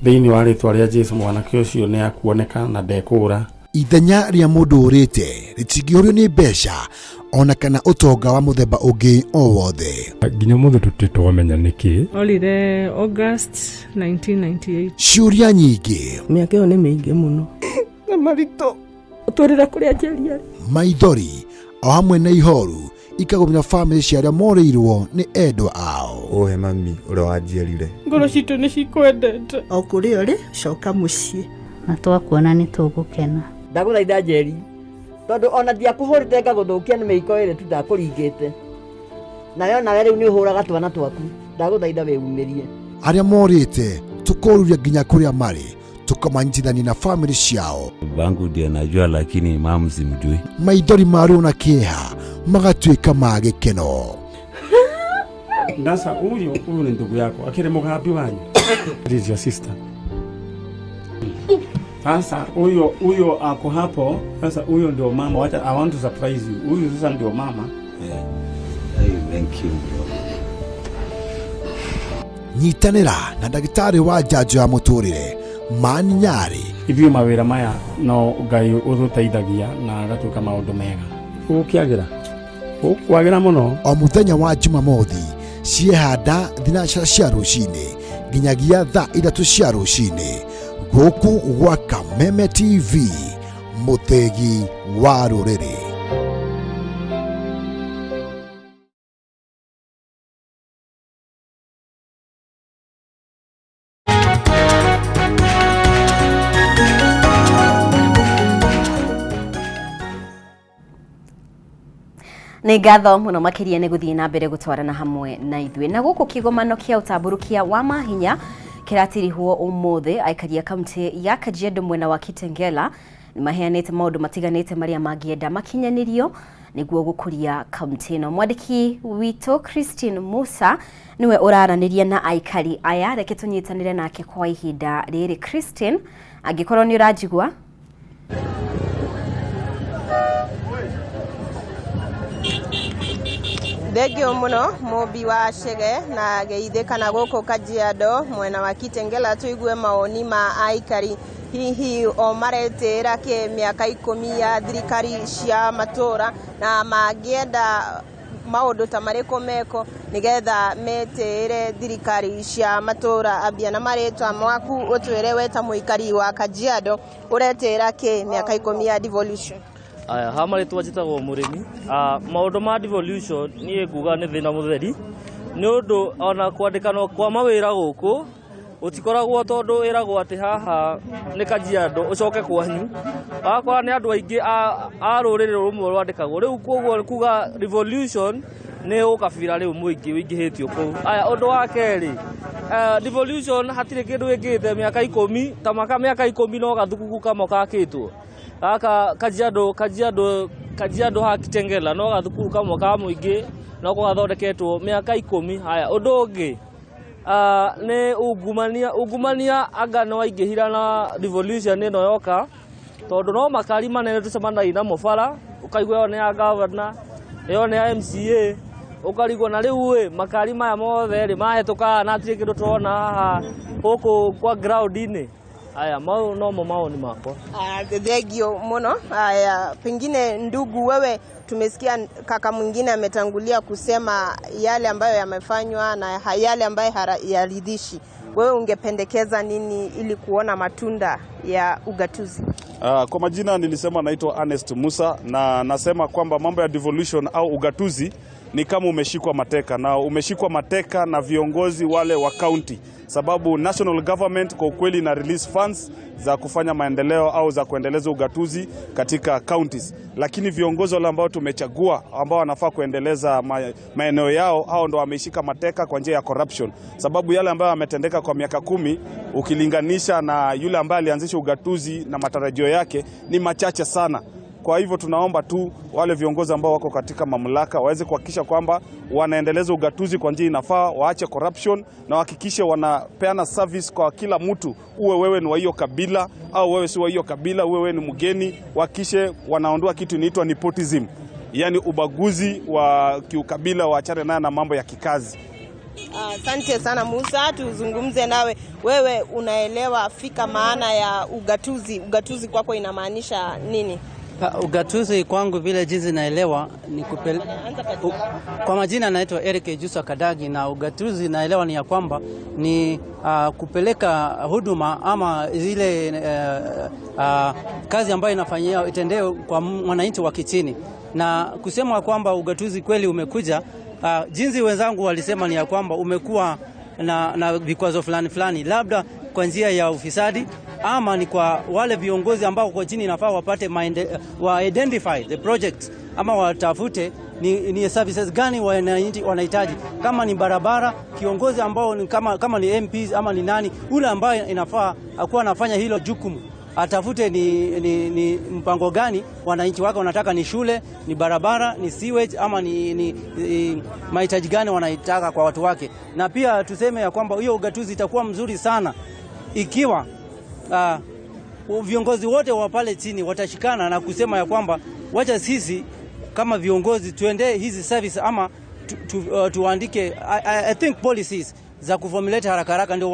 Thĩinĩ wa rĩtwa rĩa Jesu mwanake ũcio nĩ akuoneka na ndekũũra. Ithenya rĩa mũndũ ũrĩte rĩtingĩũrio nĩ mbeca ona kana ũtonga wa mũthemba ũngĩ o wothe. Nginya mũthĩ tũtirĩ twamenya nĩkĩ. Orire August 1998. Ciũria nyingĩ, mĩaka ĩyo nĩ mĩingĩ mũno na maritũ ũtwĩrĩra kũrĩa njeri arĩ. Maithori o hamwe na ihoru ikagũmĩra bamĩrĩ cia arĩa morĩirwo nĩ endwa ao. Ũhe mami ũrĩa wanjiarire. Ngoro citũ nĩ cikwendete. O kũrĩa ũrĩ coka mũciĩ na twakuona nĩ tũgũkena. Ndagũthaitha Njeri, tondũ ona ndiakũhũrĩte ngagũthũkia nĩ mĩiko ĩrĩ tu ndakũringĩte nayo, nawe rĩu nĩ ũhũraga twana twaku. Ndagũthaitha wĩumĩrie. Arĩa morĩte tũkoruria nginya kũrĩa marĩ, tũkamanyitithania na bamĩrĩ ciao. Bangu ndio najua, lakini mamu simjui. Maithori ma ruo na kĩeha magatuĩka ma gĩkeno. Ndasa huyu ni ndugu yako akiri mugambi wanyu. This is your sister. Sasa huyo ako hapo. Sasa huyo ndio mama. Wacha, I want to surprise you. Huyu sasa ndio mama. Yeah. Hey, thank you bro. Nyitanĩra na ndagĩtarĩ wa njanjo ya mũtũrĩre Mani Nyarĩ. Ithuĩ mawĩra maya no Ngai ũtũteithagia na agatuĩka maũndũ mega. Gũkĩagĩra gũkwagĩra mũno. O mũthenya wa Jumamothi ciehanda 3 cia rũcinĩ nginyagia thaa 3 cia rũcinĩ gũkũ gwa Kameme TV, mũthĩgi wa rũrĩrĩ. Nĩ ngatho mũno makĩria nĩ gũthiĩ na mbere gũtwarana hamwe na ithuĩ. Na gũkũ kĩgomano kĩa ũtambũrũkia wa mahinya kĩratirihwo ũmũthĩ, aikari a kaunti ya Kajiado mwena wa Kitengela nĩ maheanĩte maũndũ matiganĩte marĩa mangĩenda makinyanĩrio nĩguo gũkũria kaunti ĩno. Mwandĩki witũ Christine Musa nĩwe ũraranĩria na aikari aya, reke tũnyitanĩre nake kwa ihinda rĩrĩ. Christine, angĩkorwo nĩ ũranjigua. Thengio muno Mũmbi wa Chege na geithĩkana gũkũ Kajiado mwena wa Kitengela tuigue maoni ma aikari hihi o maretĩĩra kĩ mĩaka 10 ya thirikari cia matũra na mangĩenda maũndũ ta marĩkũ meko nĩgetha metĩĩre thirikari cia matũra. Ambia na marĩtwa maku ũtwĩre we ta mũikari wa Kajiado ũretĩĩra kĩ mĩaka 10 ya devolution. Aya, ha marĩtwa njĩtagwo mũrĩmi. Maũndũ ma devolution niĩ nguga nĩ thĩna mũtheri nĩ ũndũ ona kwandĩkanwo kwa mawĩra gũkũ gũtikoragwo tondũ ĩragwo atĩ haha nĩ Kajiado ũcoke kwanyu, wakora nĩ andũ aingĩ a rũrĩrĩ rũmwe rwandĩkagwo. Rĩu koguo kuga devolution nĩ ũkabira rĩu mũingĩ wĩingĩhĩtio kũu. Aya, ũndũ wa kerĩ, devolution hatirĩ kĩndũ ĩkĩte mĩaka 10 ta maka mĩaka 10 no gathukuku kamwe kakĩtwo gaka Kajiado Kajiado Kajiado ha Kitengela no gathukuru kamwe ka mũingĩ no gathondeketwo mĩaka 10. Haya, ũndũ ũngĩ nĩ ungumania anga nĩ waingĩhira na devolution ĩno yoka tondũ no makari manene tũcemanagia namo bara ũkaigua ĩyo nĩ ya governor, ĩyo nĩ ya MCA, ũkarigwo na rĩu ĩ makari maya mothe rĩ mahĩtũkaga na hatirĩ kĩndũ tũrona haha gũkũ kwa ground-inĩ. Aya, mau nomo maoni makwa. Thengio muno. Aya, pengine ndugu wewe, tumesikia kaka mwingine ametangulia kusema yale ambayo yamefanywa na yale ambayo hayaridhishi. Wewe ungependekeza nini ili kuona matunda ya ugatuzi? Kwa majina nilisema naitwa Ernest Musa na nasema kwamba mambo ya devolution au ugatuzi ni kama umeshikwa mateka, na umeshikwa mateka na viongozi wale wa county, sababu national government kwa ukweli na release funds za kufanya maendeleo au za kuendeleza ugatuzi katika counties, lakini viongozi wale ambao tumechagua ambao wanafaa kuendeleza maeneo yao, hao ndo wameshika mateka kwa njia ya corruption, sababu yale ambayo yametendeka kwa miaka 10 ukilinganisha na yule ambaye alianzisha ugatuzi na matarajio yake ni machache sana. Kwa hivyo tunaomba tu wale viongozi ambao wako katika mamlaka waweze kuhakikisha kwamba wanaendeleza ugatuzi kwa njia inafaa, waache corruption na wahakikishe wanapeana service kwa kila mtu, uwe wewe ni wa hiyo kabila au wewe si wa hiyo kabila, uwe wewe ni mgeni, wahakikishe wanaondoa kitu inaitwa nepotism, yani ubaguzi wa kiukabila, waachane nayo na mambo ya kikazi. Asante sana Musa, tuzungumze nawe. Wewe unaelewa fika maana ya ugatuzi? Ugatuzi kwako inamaanisha nini? Ugatuzi kwangu vile jinsi naelewa ni kwa majina naitwa Eric Jusa Kadagi, na ugatuzi naelewa ni ya kwamba ni kupeleka huduma ama zile kazi ambayo inafanyia itendewe kwa mwananchi wa kichini, na kusema kwamba ugatuzi kweli umekuja. Jinsi wenzangu walisema ni ya kwamba umekuwa na vikwazo fulani fulani, labda kwa njia ya ufisadi ama ni kwa wale viongozi ambao kwa chini inafaa wapate wa identify the project ama watafute ni services gani wananchi wanahitaji. Kama ni barabara, kiongozi ambao ni kama ni MPs ama ni nani ule ambaye inafaa akuwa anafanya hilo jukumu, atafute ni mpango gani wananchi wake wanataka, ni shule, ni barabara, ni sewage ama ni mahitaji gani wanaitaka kwa watu wake. Na pia tuseme ya kwamba hiyo ugatuzi itakuwa mzuri sana ikiwa viongozi wote wa pale chini watashikana na kusema ya kwamba wacha sisi kama viongozi tuende hizi service ama tuandike I think policies za kuformulate haraka haraka ndio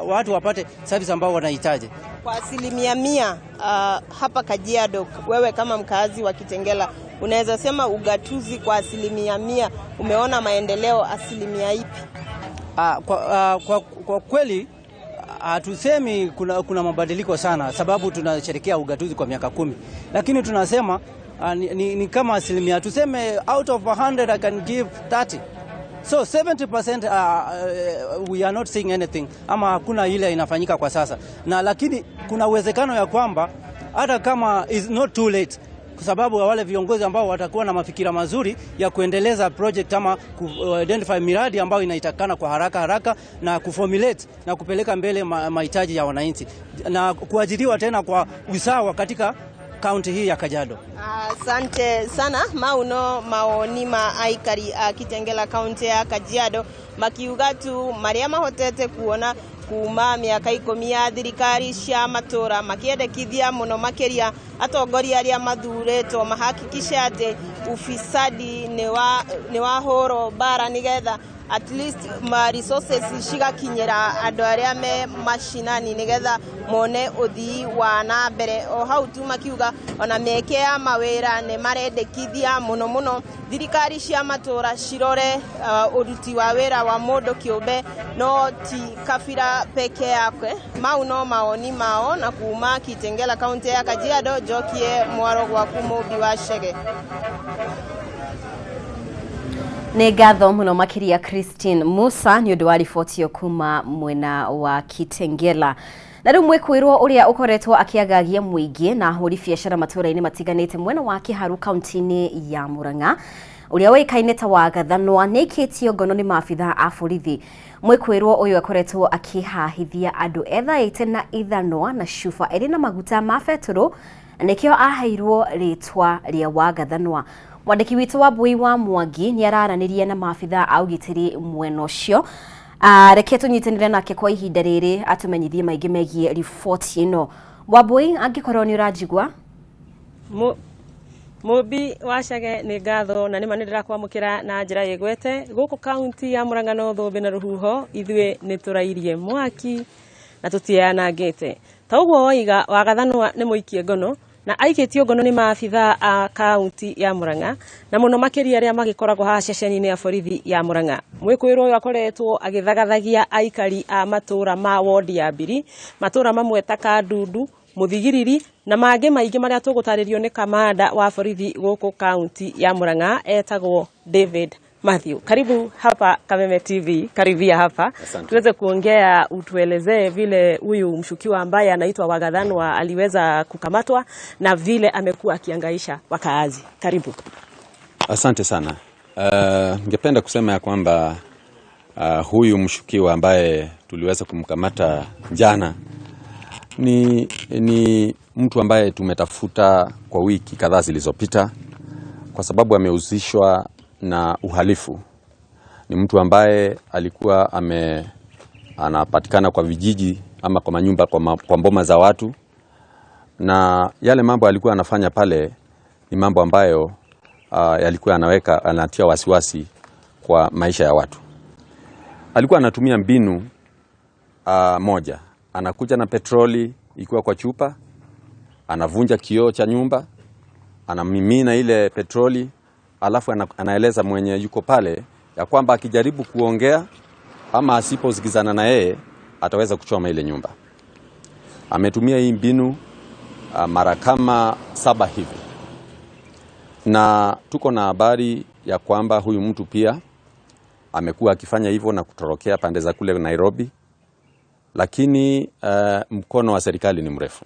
watu wapate service ambao wanahitaji. Kwa 100% hapa Kajiado, wewe kama mkazi wa Kitengela unaweza sema ugatuzi kwa 100% umeona maendeleo asilimia ipi? Kwa kweli hatusemi kuna mabadiliko sana, sababu tunasherehekea ugatuzi kwa miaka 10, lakini tunasema ni kama asilimia, tuseme out of 100 I can give 30. So 70% we are not seeing anything, ama hakuna ile inafanyika kwa sasa. Na lakini kuna uwezekano ya kwamba hata kama is not too late, kwa sababu wale viongozi ambao watakuwa na mafikira mazuri ya kuendeleza project ama ku-identify miradi ambayo inaitakana kwa haraka haraka na kuformulate na kupeleka mbele mahitaji ya wananchi na kuajiriwa tena kwa usawa katika kaunti hii ya Kajiado. Asante sana. Mauno maoni ma aikari a Kitengela kaunti ya Kajiado makiuga tu maria mahotete kuona kuma miaka 10 ya thirikari cia matura makiendekithia muno makiria atongoria aria mathuritwo mahakikishe ati ufisadi ni wahũrwo mbara nigetha at least ma resources cigakinyĩra andũ arĩa me mashinani nigetha mone ũthii wa na mbere. O hau tu makiuga ona mĩeke ya mawĩra nĩ marendekithia mũno mũno thirikari cia matũra cirore ũruti wa wĩra wa mũndũ kĩũmbe no ti kabira peke yake. Mau no maoni mao na kuma Kitengela kaunti ya Kajiado, njokie mwaro gwaku Mũmbi wa Chege. Nĩ ngatho mũno makĩria Christine Musa nĩ ũndũ wa riboti ĩyo kuma mwena wa Kitengela. Na rĩu mwĩkwĩrwo ũrĩa ũkoretwo akĩagagia mũingĩ na ahũri biacara matũra-inĩ matiganĩte mwena wa Kĩharu kaunti-inĩ ya Murang'a ũrĩa ũĩkaine ta Wagathanwa nĩ aikĩtio ngono nĩ maabithaa a borithi. Mwĩkwĩrwo ũyũ akoretwo akĩhahithia andũ ethaĩte na ithanwa na cuba ĩrĩ na maguta ma betũrũ, nĩkĩo aheirwo rĩtwa rĩa Wagathanwa. Mwandĩki witũ wa Mbui wa Mwangi nĩ araranĩria na maabithaa a ũgitĩri mwena ũcio. Reke tũnyitanĩre nake kwa ihinda rĩrĩ atũmenyithie maingĩ megiĩ riboti ĩno. Wambui, angĩkorwo nĩ ũranjigua. Mũmbi wa Chege, nĩ ngatho na nĩma nĩ ndĩrakwamũkĩra na njĩra ĩgwete gũkũ kaunti ya Murang'a no thũmbĩ na rũhuho. Ithuĩ nĩ tũrairie mwaki na tũtianangĩte ta ũguo woiga. Wagathanwa nĩ mũikie ngono na aikĩtio ngono nĩ maabithaa a kaunti ya Murang'a na mũno makĩria arĩa magĩkoragwo haha ceceni-inĩ ya borithi ya Murang'a. Mwĩkũĩrwo ũyũ akoretwo agĩthagathagia aikari a matũra ma wodi ya Mbiri, matũra mamwe ta Kandundu, Muthigiriri na mangĩ maingĩ marĩa tũgũtarĩrio nĩ kamanda wa borithi gũkũ kaunti ya Murang'a etagwo David Matthew. Karibu hapa Kameme TV, karibia hapa. Asante. Tuweze kuongea, utuelezee vile huyu mshukiwa ambaye anaitwa Wagathanwa aliweza kukamatwa na vile amekuwa akiangaisha wakaazi. Karibu. Asante sana. Ningependa kusema ya kwamba huyu mshukiwa ambaye tuliweza kumkamata jana ni mtu ambaye tumetafuta kwa wiki kadhaa zilizopita kwa sababu amehusishwa na uhalifu. Ni mtu ambaye alikuwa anapatikana kwa vijiji ama kwa manyumba, kwa mboma za watu, na yale mambo alikuwa anafanya pale ni mambo ambayo yalikuwa anatia wasiwasi kwa maisha ya watu. Alikuwa anatumia mbinu moja. Anakuja na petroli ikiwa kwa chupa, anavunja kioo cha nyumba, anamimina ile petroli, alafu anaeleza mwenye yuko pale ya kwamba akijaribu kuongea ama asiposikizana na yeye ataweza kuchoma ile nyumba. Ametumia hii mbinu mara kama 7 hivi. Na tuko na habari ya kwamba huyu mtu pia amekuwa akifanya hivyo na kutorokea pande za kule Nairobi, lakini mkono wa serikali ni mrefu.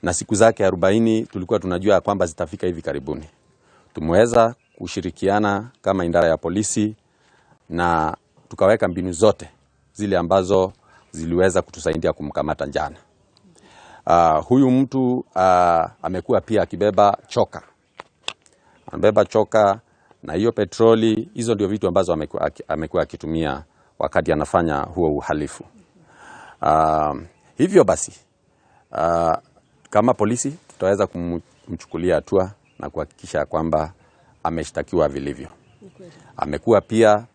Na siku zake 40 tulikuwa tunajua kwamba zitafika hivi karibuni. Tumeweza kushirikiana kama idara ya polisi na tukaweka mbinu zote zile ambazo ziliweza kutusaidia kumkamata jana. Huyu mtu amekuwa pia akibeba choka. Anabeba choka na hiyo petroli. Hizo ndio vitu ambazo amekuwa akitumia wakati anafanya huo uhalifu. Hivyo basi, kama polisi tutaweza kumchukulia hatua na kuhakikisha kwamba ameshtakiwa vilivyo. Amekuwa pia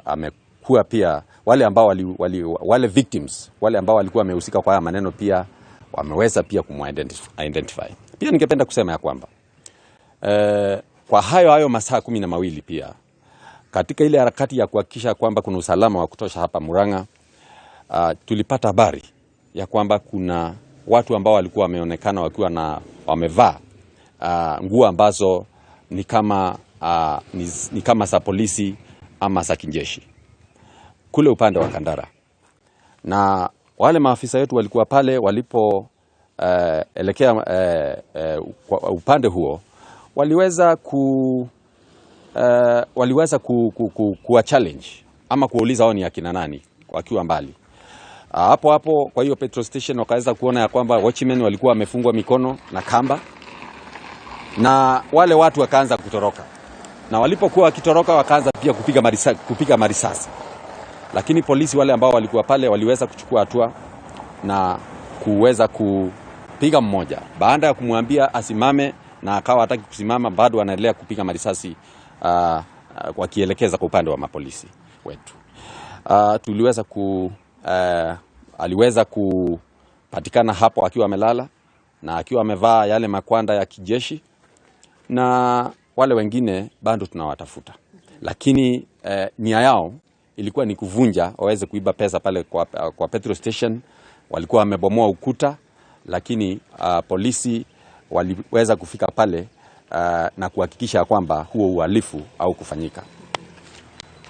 amekuwa pia wale ambao wale victims, wale ambao walikuwa wamehusika kwa haya maneno pia wameweza pia kumu-identify. Pia ningependa kusema ya kwamba kwa hayo masaa 12 pia katika ile harakati ya kuhakikisha kwamba kuna usalama wa kutosha hapa Murang'a, tulipata habari ya kwamba kuna watu ambao walikuwa wameonekana wakiwa na wamevaa nguo ambazo ni kama ni kama za polisi ama za kijeshi kule upande wa Kandara. Na wale maafisa wetu walikuwa pale walipo elekea upande huo, waliweza kuwa challenge ama kuuliza wao ni akina nani wakiwa mbali. Hapo hapo kwa hiyo petrol station wakaweza kuona ya kwamba watchmen walikuwa wamefungwa mikono na kamba, na wale watu wakaanza kutoroka. Na walipokuwa wakitoroka wakaanza pia kupiga marisasi. Lakini polisi wale ambao walikuwa pale waliweza kuchukua hatua na kuweza kupiga mmoja. Baada ya kumwambia asimame na akawa hataki kusimama, bado anaendelea kupiga marisasi wakielekeza kwa upande wa mapolisi wetu. Tuliweza aliweza kupatikana hapo akiwa amelala na akiwa amevaa yale makwanda ya kijeshi, na wale wengine bado tunawatafuta. Lakini nia yao ilikuwa ni kuvunja waweze kuiba pesa pale kwa petrol station. Walikuwa wamebomoa ukuta, lakini polisi waliweza kufika pale na kuhakikisha kwamba huo uhalifu au kufanyika.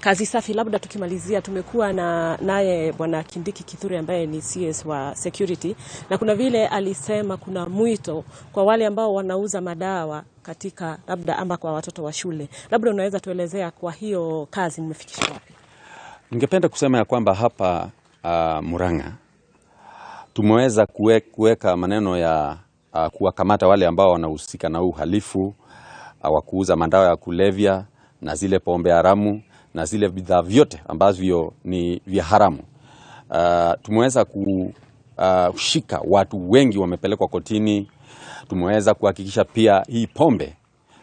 Kazi safi. Labda tukimalizia, tumekuwa na naye Bwana Kindiki Kithure ambaye ni CS wa security, na kuna vile alisema kuna mwito kwa wale ambao wanauza madawa katika labda ama kwa watoto wa shule. Labda unaweza tuelezea kwa hiyo kazi mmefikisha wapi? Ningependa kusema ya kwamba hapa Murang'a tumeweza kuweka maneno ya kuwakamata wale ambao wanahusika na uhalifu wa kuuza madawa ya kulevya na zile pombe haramu na zile bidhaa vyote ambavyo ni vya haramu. Tumeweza kushika watu wengi, wamepelekwa kotini. Tumeweza kuhakikisha pia hii pombe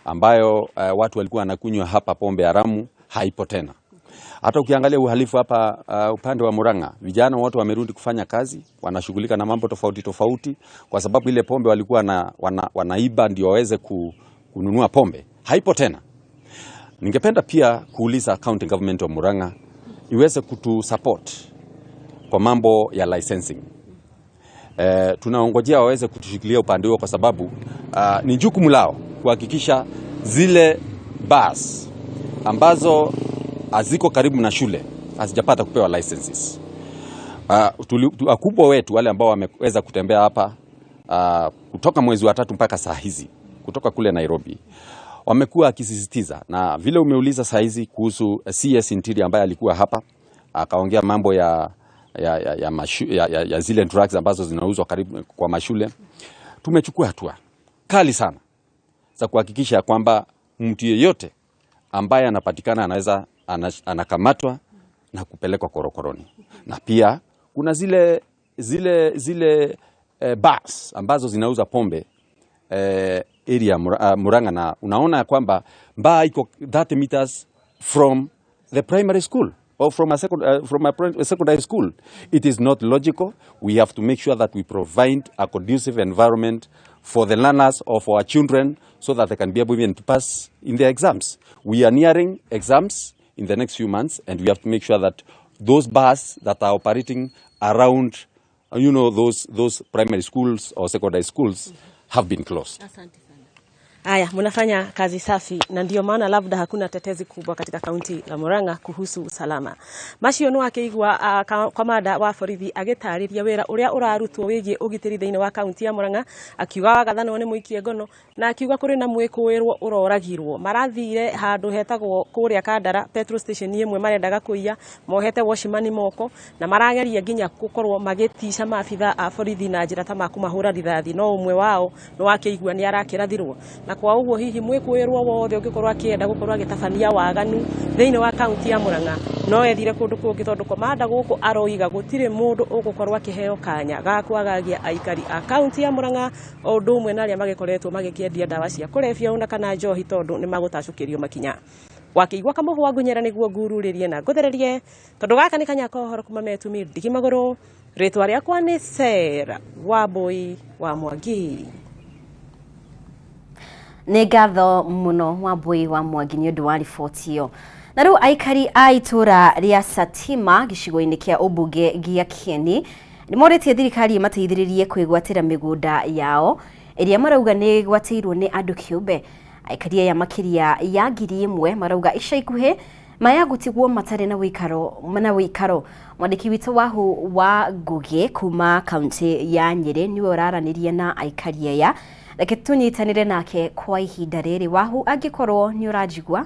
ambayo watu walikuwa wanakunywa hapa, pombe haramu, haipo tena. Hata ukiangalia uhalifu hapa upande wa Murang'a, vijana wote wamerudi kufanya kazi, wanashughulika na mambo tofauti tofauti, kwa sababu ile pombe walikuwa wanaiba ndio waweze kununua pombe haipo tena. Ningependa pia kuuliza county government wa Murang'a iweze kutu support kwa mambo ya licensing. Tunaongojea waweze kutushikilia upande huo, kwa sababu ni jukumu lao kuhakikisha zile bars ambazo haziko karibu na shule hazijapata kupewa licenses. Wakubwa wetu wale ambao wameweza kutembea hapa kutoka mwezi wa 3 mpaka saa hizi kutoka kule Nairobi, wamekuwa akisisitiza, na vile umeuliza saa hizi kuhusu CS Interior ambaye alikuwa hapa akaongea mambo ya ya, ya, ya, mashu, ya, ya, ya zile drugs ambazo zinauzwa karibu kwa mashule. Tumechukua hatua kali sana za kuhakikisha kwamba mtu yeyote ambaye anapatikana anaweza anakamatwa na kupelekwa korokoroni. Na pia kuna zile zile zile bars ambazo zinauza pombe area Murang'a, na unaona ya kwamba bar iko 30 meters from the primary school or from a secondary school. It is not logical. We have to make sure that we provide a conducive environment for the learners or for our children so that they can be able even to pass in their exams. We are nearing exams in the next few months, and we have to make sure that those bars that are operating around those primary schools or secondary schools have been closed. Asante sana. Haya, mnafanya kazi safi na ndio maana labda hakuna tetezi kubwa katika kaunti la Murang'a kuhusu usalama. Macio no akĩigua kamanda wa borithi agĩtarĩria wĩra ũrĩa ũrarutwo wĩgiĩ ũgitĩri thĩinĩ wa kaunti ya Murang'a, akiuga wagathanwo nĩ mũikie ngono na akiuga kũrĩ na mwĩkũĩrwo ũroragirwo. Marathire handũ hetagwo kũrĩa Kandara petrol station ĩmwe marendaga kũiya, mohete watchman moko na marageria nginya gũkorwo magĩtica maabitha a borithi na njĩra ta makũmahũra rithathi, no ũmwe wao nĩ wakĩigua nĩ arakĩrathirwo. Na kwa ũguo hihi mwĩkũĩrwo wothe ũngĩkorwo akĩenda gũkorwo agĩtabania waganu thĩinĩ wa kaunti ya Murang'a no ethire kũndũ kũngĩ, tondũ komanda gũkũ aroiga gũtirĩ mũndũ ũgũkorwo akĩheo kanya ga kwagagia aikari a kaunti ya Murang'a o ũndũ ũmwe na arĩa magĩkoretwo magĩkĩendia ndawa cia kũrebia ona kana njohi, tondũ nĩ magũtacũkĩrio makinya. Wakĩigua kamũhwa ngunyera nĩguo ngururĩrie na ngũthererie, tondũ gaka nĩ kanya ka ũhoro kuma metumi ndigi magũrũ. Rĩtwa rĩakwa nĩ Sarah Wambui wa Mwangi. Nĩ ngatho mũno Wambui wa Mwangi nĩ ũndũ wa riboti ĩyo. Na rĩu aikari a itũra rĩa Satima gĩcigo-inĩ kĩa ũmbunge gĩa Kieni nĩ morĩtie thirikari ĩmateithĩrĩrie kwĩgwatĩra mĩgũnda yao ĩrĩa marauga nĩ ĩgwatĩirwo nĩ andũ kĩũmbe. Aikari aya makĩria ya 1000 marauga ica ikuhĩ maya gũtigwo matarĩ na wĩikaro. Mwandĩki witũ Wahu wa Ngũgĩ kuma kaunti ya Nyĩrĩ nĩwe ũraranĩria na aikari aya. Reke tũnyitanĩre nake kwa ihinda rĩrĩ. Wahu, angĩkorwo nĩ ũranjigua.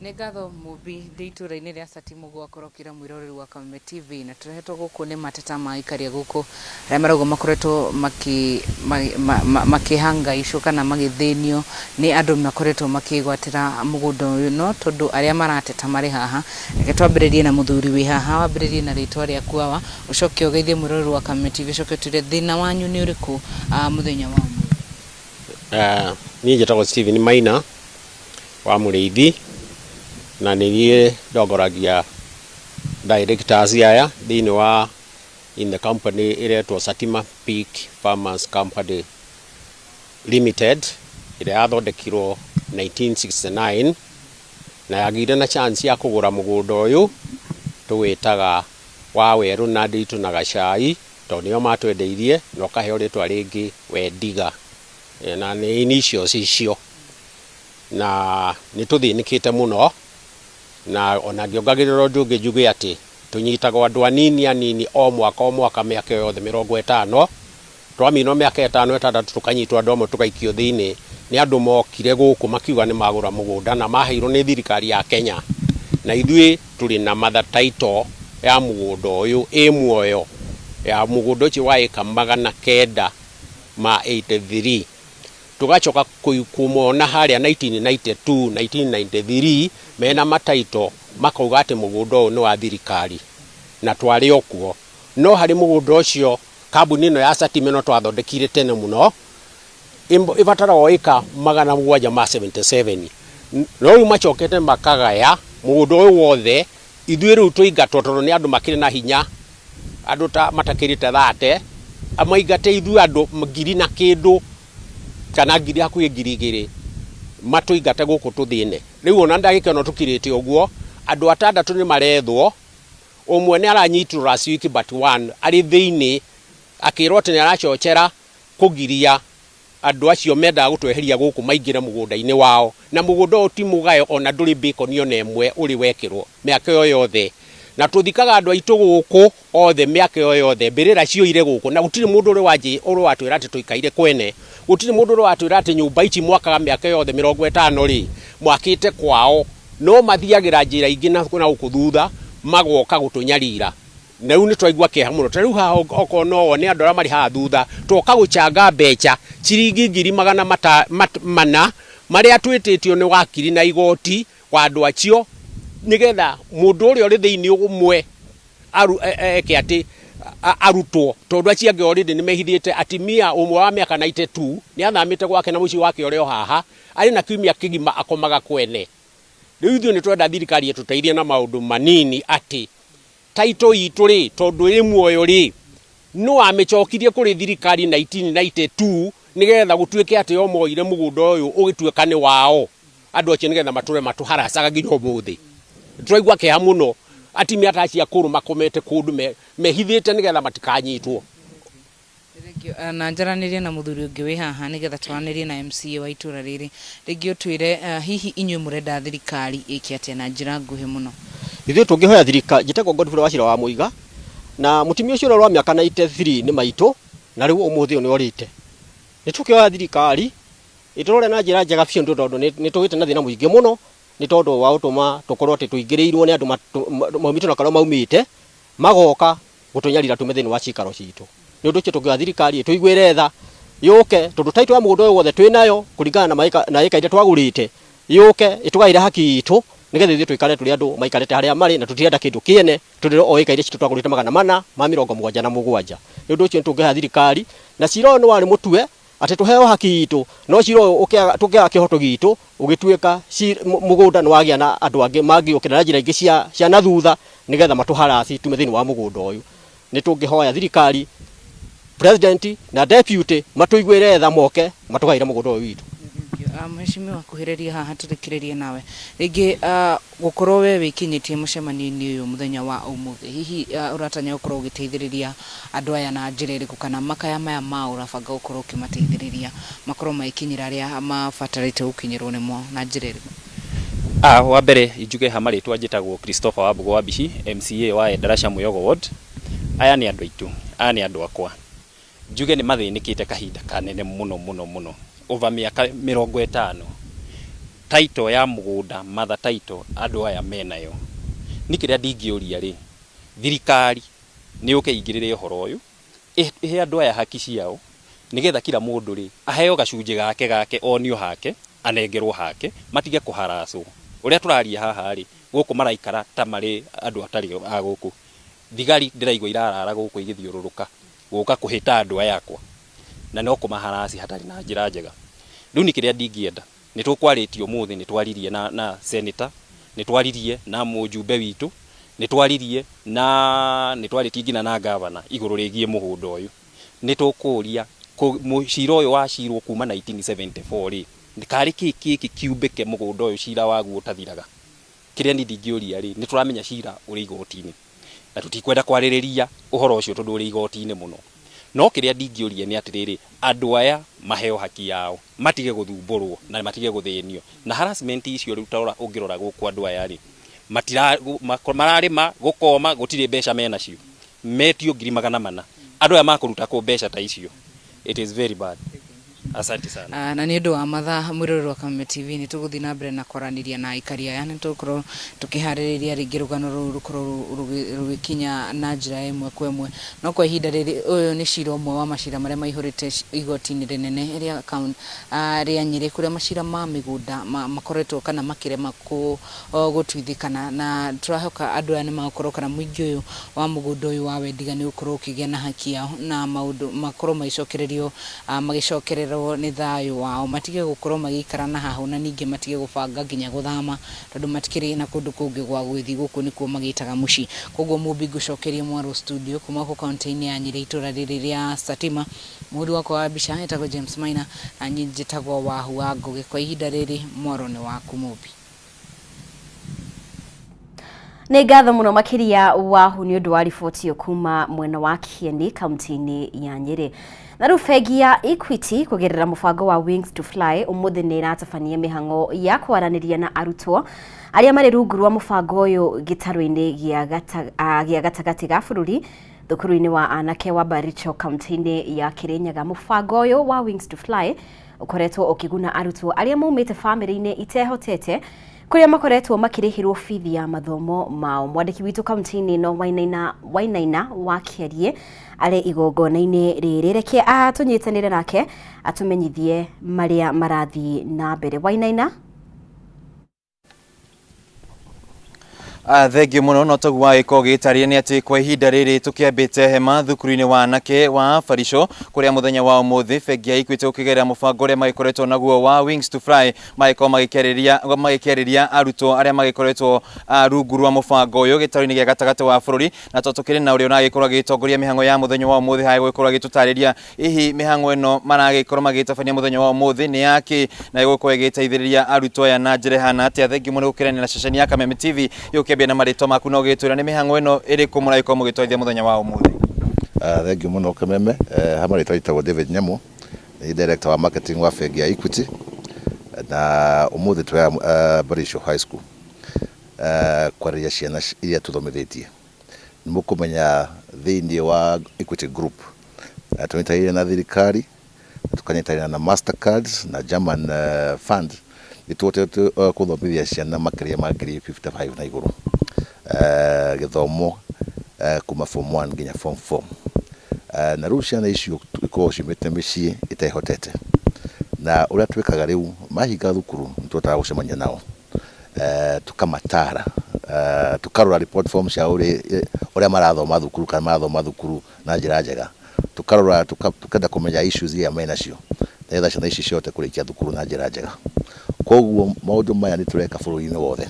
Nĩ ngatho Mũmbi, ndĩ itũra-inĩ rĩa Satimu gwakorokĩra mwĩroreri wa Kameme TV, na tũrehetwo gũkũ nĩ mateta ma aikari a gũkũ arĩa marauga makoretwo makĩhangaicwo kana magĩthĩnio nĩ andũ makoretwo makĩgwatĩra mũgũnda ũyũ. No tondũ arĩa marateta marĩ haha, reke twambĩrĩrie na mũthuri wĩ haha. Wambĩrĩrie na rĩtwa rĩaku awa, ũcoke ũgeithie mwĩroreri wa Kameme TV, ũcoke ũtwĩre thĩna wanyu nĩ ũrĩkũ mũthenya wa ũmũthĩ. Niĩ njĩtagwo Stephen Maina wa Mũrĩithi, na nĩ niĩ ndongoragia directors aya thĩinĩ wa in the company ĩretwo Satima Peak Farmers Company Limited, ĩrĩa yathondekirwo 1969 na yagĩire na chance ya kũgũra mũgũnda ũyũ tũwĩtaga wa werũ na nditũ na gacai, tondũ nĩo matwendeirie na ũkaheo rĩtwa rĩngĩ Wendiga, na nĩ initials icio, na nĩ tũthĩnĩkĩte mũno. Na ona ngĩongagĩrĩra ũndũ ũngĩ njuge atĩ tũnyitagwo andũ anini anini o mwaka o mwaka mĩaka yothe 50, twaminwo mĩaka 5 6 tũkanyitwo andũ amwe tũgaikio thĩinĩ nĩ andũ mokire gũkũ makiuga nĩ magũra mũgũnda na maheirwo nĩ thirikari ya Kenya, na ithuĩ tũrĩ na mother title ya mũgũnda ũyũ ĩ muoyo ya mũgũnda ũcio wa ĩka 983, tugacoka kumona harĩa 1992 1993 mena mataito makauga atĩ mũgũnda ũyũ nĩ wa thirikari na twarĩ o kuo. No harĩ mũgũnda ũcio kambuni ĩno ya Satima ĩno twathondekire tene mũno ĩbataraga ĩka 777, no rĩu macokete makagaya mũgũnda ũyũ wothe. Ithuĩ rĩu tũingatwo tondũ nĩ andũ makĩrĩ na hinya, andũ ta matakĩrĩte 30 maingate ithuĩ andũ ngiri na kĩndũ kana ngiri hakuhĩ 2000 matũingate gũkũ tũthĩne. Rĩu ona ndagĩka ĩno tũkirĩte ũguo andũ 6 nĩ marethwo, ũmwe nĩ aranyitirwo last week but one arĩ thĩinĩ akĩrwo atĩ nĩ aracochera kũgiria andũ acio mendaga gũtweheria gũkũ maingĩre mũgũnda-inĩ wao, na mũgũnda ũyũ ti mũgayo ona ndũrĩ bacon ona ĩmwe ũrĩ wekĩrwo mĩaka ĩyo yothe, na tũthikaga andũ aitũ gũkũ othe mĩaka ĩyo yothe, mbĩrĩra ciũire gũkũ, na gũtirĩ mũndũ ũrĩ watwĩra atĩ tũikaire kwene, gũtirĩ mũndũ ũrĩ watwĩra atĩ nyũmba ici mwakaga mĩaka yothe 50 rĩ mwakĩte kwao No mathiagĩra njĩra ingĩ na gũkũ thutha magoka gũtũnyarira. Na rĩu nĩ twaigua kĩeha mũno. Ta rĩu haha okorwo no wone andũ arĩa marĩ haha thutha, twoka gũchanga mbeca ciringi 400,000 marĩa twĩtĩtio nĩ wakiri na igoti wa andũ acio, nĩgetha mũndũ ũrĩa ũrĩ thĩinĩ ũmwe eke atĩ arutwo, tondũ acio angĩ already nĩ mehithĩte. Atimia ũmwe wa mĩaka 92 nĩ athamĩte gwake na mũciĩ wake ũrĩ o haha, arĩ na kiumia kĩgima akomaga kwene. Rĩu ithuĩ nĩ twenda thirikari ĩtũteithie na maũndũ manini, atĩ title itũ rĩ, tondũ ĩ muoyo rĩ, no amĩcokirie kũrĩ thirikari 1992, nĩgetha gũtuĩke atĩ o moire mũgũnda ũyũ ũgĩtuĩka nĩ wao andũ acio, nĩgetha matũre matũharacaga nginya ũmũthĩ. Tũraigua kĩeha mũno, atimia ta acio akũrũ makomete kũndũ mehithĩte nĩgetha matikanyitwo. Na njaranĩrie na mũthuri ũngĩ wĩ haha nĩgetha twaranĩrie na MCA wa itũra rĩrĩ. Rĩngĩ ũtwĩre, hihi inyuĩ mũrenda thirikari ĩke atĩa na njĩra nguhĩ mũno? Ithuĩ tũngĩhoya thirikari, njĩtagwo Godfrey Wachira wa Mũiga, na mũtumia ũcio ũrĩa wa mĩaka 93 nĩ maitũ, na rĩu ũmũthĩ ũyũ nĩ orĩte. Nĩ tũkĩhoya thirikari ĩtũrore na njĩra njega biũ, tondũ nĩ tũgĩte na thĩna mũingĩ mũno, nĩ tondũ wa gũtũma tũkorwo atĩ tũingĩrĩirwo nĩ andũ maumĩte na karĩa maumĩte, magoka gũtũnyarira tume thĩinĩ wa cikaro citũ. Nĩ ũndũ ũcio tũngĩhoya thirikari ĩtũiguĩre tha, yũke, tondũ title ya mũgũnda ũyũ wothe twĩnayo kũringana na ĩka iria twagũrĩte, yũke ĩtũgaĩre haki itũ, nĩgetha ithuĩ tũikare tũrĩ andũ maikarĩte harĩa marĩ, na tũtirenda kĩndũ kĩene, tũrĩ o ĩka iria citũ twagũrĩte 477. Nĩ ũndũ ũcio nĩtũngĩhoya thirikari, na cira ũyũ nĩ warĩ mũtue atĩ tũheo haki itũ, no cira ũyũ tũkĩaga kĩhoto gitũ, ũgĩtuĩka mũgũnda nĩ wagĩa na andũ angĩ mangĩũkĩra na njĩra ingĩ cia na thutha, nĩgetha matũharasi tume thĩinĩ wa mũgũnda ũyũ. Nĩ tũngĩhoya thirikari, president na deputy, matũiguĩre tha, moke matũgaĩre mũgũnda ũyũ witũ. Mheshimiwa, kuhĩrĩria haha tũrĩkĩrĩrie nawe. Rĩngĩ gũkorwo we wĩkinyĩtie mũcemanio-inĩ ũyũ mũthenya wa ũmũthĩ, hihi ũratanya gũkorwo ũgĩteithĩrĩria andũ aya na njĩra ĩrĩkũ, kana makaya maya mao ũrabanga gũkorwo ũkĩmateithĩrĩria makorwo magĩkinyĩra arĩa mabatarĩte gũkinyĩrwo nĩmo na njĩra ĩrĩkũ? Wa mbere njuge ha marĩtwa, njĩtagwo Christopher Wambugu Wabici, MCA wa Endarasha Muyogo Ward. Aya nĩ andũ aitũ, aya nĩ andũ akwa. Njuge nĩ mathĩnĩkĩte kahinda kanene mũno mũno mũno, over mĩaka 50. Title ya mũgũnda, mother title, andũ aya menayo. Nĩ kĩrĩa ndingĩũria rĩ, thirikari nĩ yũke ĩingĩrĩre ũhoro ũyũ, ĩhe andũ aya haki ciao, nĩgetha kila mũndũ rĩ aheo gacunjĩ gake gake, onio hake, anengerwo hake, matige kũharacwo. Ũrĩa tũraria haha rĩ, gũkũ maraikara ta marĩ andũ atarĩ a gũkũ. Thigari ndĩraigua irarara gũkũ igĩthiũrũrũka gũka kũhĩta andũ aya akwa, na no kũmaharaci hatarĩ na njĩra njega. Rĩu nĩ kĩrĩa ndingĩenda, nĩ tũkwarĩtie ũmũthĩ, nĩ twaririe na senator, nĩ twaririe na mũjumbe witũ, nĩ twaririe na nĩ twarĩtie nginya na gavana igũrũ rĩgiĩ mũgũnda ũyũ. Nĩ tũkũria cira ũyũ wacirwo kuma 1974 rĩ, karĩ kĩ gĩkĩ kiumbĩke mũgũnda ũyũ cira waguo ũtathiraga? Kĩrĩa niĩ ndingĩũria rĩ, nĩ tũramenya cira ũrĩ igoti-inĩ, na tũtikwenda kwarĩrĩria ũhoro ũcio tondũ ũrĩ igoti-inĩ mũno. No kĩrĩa ndingĩũria nĩ atĩrĩrĩ, andũ aya maheo haki yao, matige gũthumbũrwo na matige gũthĩnio na harassment icio. Rĩu tarora, ũngĩrora gũkũ andũ aya rĩ, matira mararĩma gũkoma, gũtirĩ mbeca menacio, metio 400,000. Andũ aya makũruta kũ mbeca ta icio? It is very bad. Asante sana. Na nĩ ũndũ wa mathaa, mwĩroreri wa Kameme TV, nĩ tũgũthiĩ na mbere na kwaranĩria na aikari aya. Nĩ tũgũkorwo tũkĩharĩrĩria rĩngĩ rũgano rũrũ rũkorwo rũgĩkinya na njĩra ĩmwe kwa ĩmwe, no kwa ihinda rĩrĩ ũyũ nĩ cira ũmwe wa macira marĩa maihũrĩte igoti-inĩ rĩnene rĩa rĩa Nyĩrĩ, kũrĩa macira ma mĩgũnda makoretwo kana makĩrema gũtuithĩkana, na tũrahoka andũ aya nĩ magũkorwo kana mũingĩ ũyũ wa mũgũnda ũyũ wa Wendiga nĩ ũgũkorwo ũkĩgĩa na haki yao, na maũndũ makorwo magĩcokererio magĩcokererwo nĩ thayũ wao, matige gũkorwo magĩikara na hahũ, na ningĩ matige gũbanga nginya gũthama, tondũ matikĩrĩ na kũndũ kũngĩ gwa gũgĩthiĩ, gũkũ nĩkuo magĩtaga mũciĩ. Koguo Mũmbi, ngũcokerie mwaro studio kuma gũkũ kaunti-inĩ ya Nyĩrĩ, itũra rĩrĩ rĩa Satima. Mũhũri wakwa wa mbica etagwo James Maina, na niĩ njĩtagwo Wahu wa Ngũgĩ. Kwa ihinda rĩrĩ mwaro nĩ waku, Mũmbi. Nĩ ngatho mũno makĩria, Wahu, nĩ ũndũ wa riboti ĩyo kuma mwena wa Kieni, kaunti-inĩ ya Nyĩrĩ. Na rĩu bengi ya Equity kũgerera mũbango wa Wings to Fly ũmũthĩ nĩ ĩratabania mĩhang'o ya kwaranĩria na arutwo arĩa marĩ rungu rwa mũbango ũyũ gĩtarũ-inĩ gĩa gatagatĩ ga bũrũri, thukuru-inĩ wa anake wa Baricho, kaunti-inĩ ya Kirinyaga. Mũbango ũyũ wa Wings to Fly ũkoretwo ũkĩguna arutwo arĩa maumĩte bamĩrĩ-inĩ itehotete. Kũrĩa makoretwo makĩrĩhĩrwo bithi ya mathomo mao. Mwandĩki witũ kaunti-inĩ ĩno Wainaina, Wainaina wa Kĩariĩ arĩ igongona-inĩ rĩrĩ. Reke tũnyitanĩre nake atũmenyithie marĩa marathiĩ na mbere. Wainaina. Thengiũ mũno no taguo wagĩkorwo ũgĩtarĩria nĩ atĩ kwa ihinda rĩrĩ tũkĩambĩte hema thukuru-inĩ wa anake wa Barisho kũrĩa mũthenya wa ũmũthĩ bengi ya Equity ũkĩgerera mũbango ũrĩa magĩkoretwo naguo wa Wings to Fly magĩkorwo magĩkĩarĩria magĩkĩarĩria arutwo arĩa magĩkoretwo rungu rwa mũbango ũyũ gĩtarũ-inĩ gĩa gatagatĩ wa bũrũri. Na to tũkĩrĩ na ũrĩa ũragĩkorwo agĩtongoria mĩhang'o ya mũthenya wa ũmũthĩ harĩa gũgĩkorwo agĩtũtarĩria hihi mĩhang'o ĩno maragĩkorwo magĩtabania mũthenya wa ũmũthĩ nĩ yakĩ na ĩgũkorwo ĩgĩteithĩrĩria arutwo aya na njĩra ĩhana atĩa. Thengiũ mũno gũkĩrania na ceceni ya Kameme TV gĩũkĩambia na marĩtwa maku na ũgĩtwĩra nĩ mĩhang'o ĩno ĩrĩkũ mũragĩkorwo mũgĩtwarithia mũthenya wa ũmũthĩ. Thengiũ mũno Kameme. Ha marĩtwa njĩtagwo David Nyamu, nĩ director wa marketing wa bengi ya Equity, na ũmũthĩ twĩ Barisho High School kwarĩria ciana iria tũthomithĩtie. Nĩ mũkũmenya thĩinĩ wa Equity Group tũnyitanĩire na thirikari, tũkanyitanĩra na Mastercard na German Fund, nĩ tũhotete kũthomithia ciana makĩria ma ngiri 55 na igũrũ gĩthomo kuma form 1 nginya form 4. Na rĩu ciana icio ikoragwo ciumĩte mĩciĩ ĩtehotete, na ũrĩa twĩkaga rĩu mahinga thukuru nĩ tũhotaga gũcemania nao, tũkamatara, tũkarora report form ciao ũrĩa marathoma thukuru kana marathoma thukuru na njĩra njega, tũkarora tũkenda kũmenya issues iria menacio nĩgetha ciana ici cihote kũrĩkia thukuru na njĩra njega. Koguo maũndũ maya nĩ tũreka bũrũri-inĩ wothe,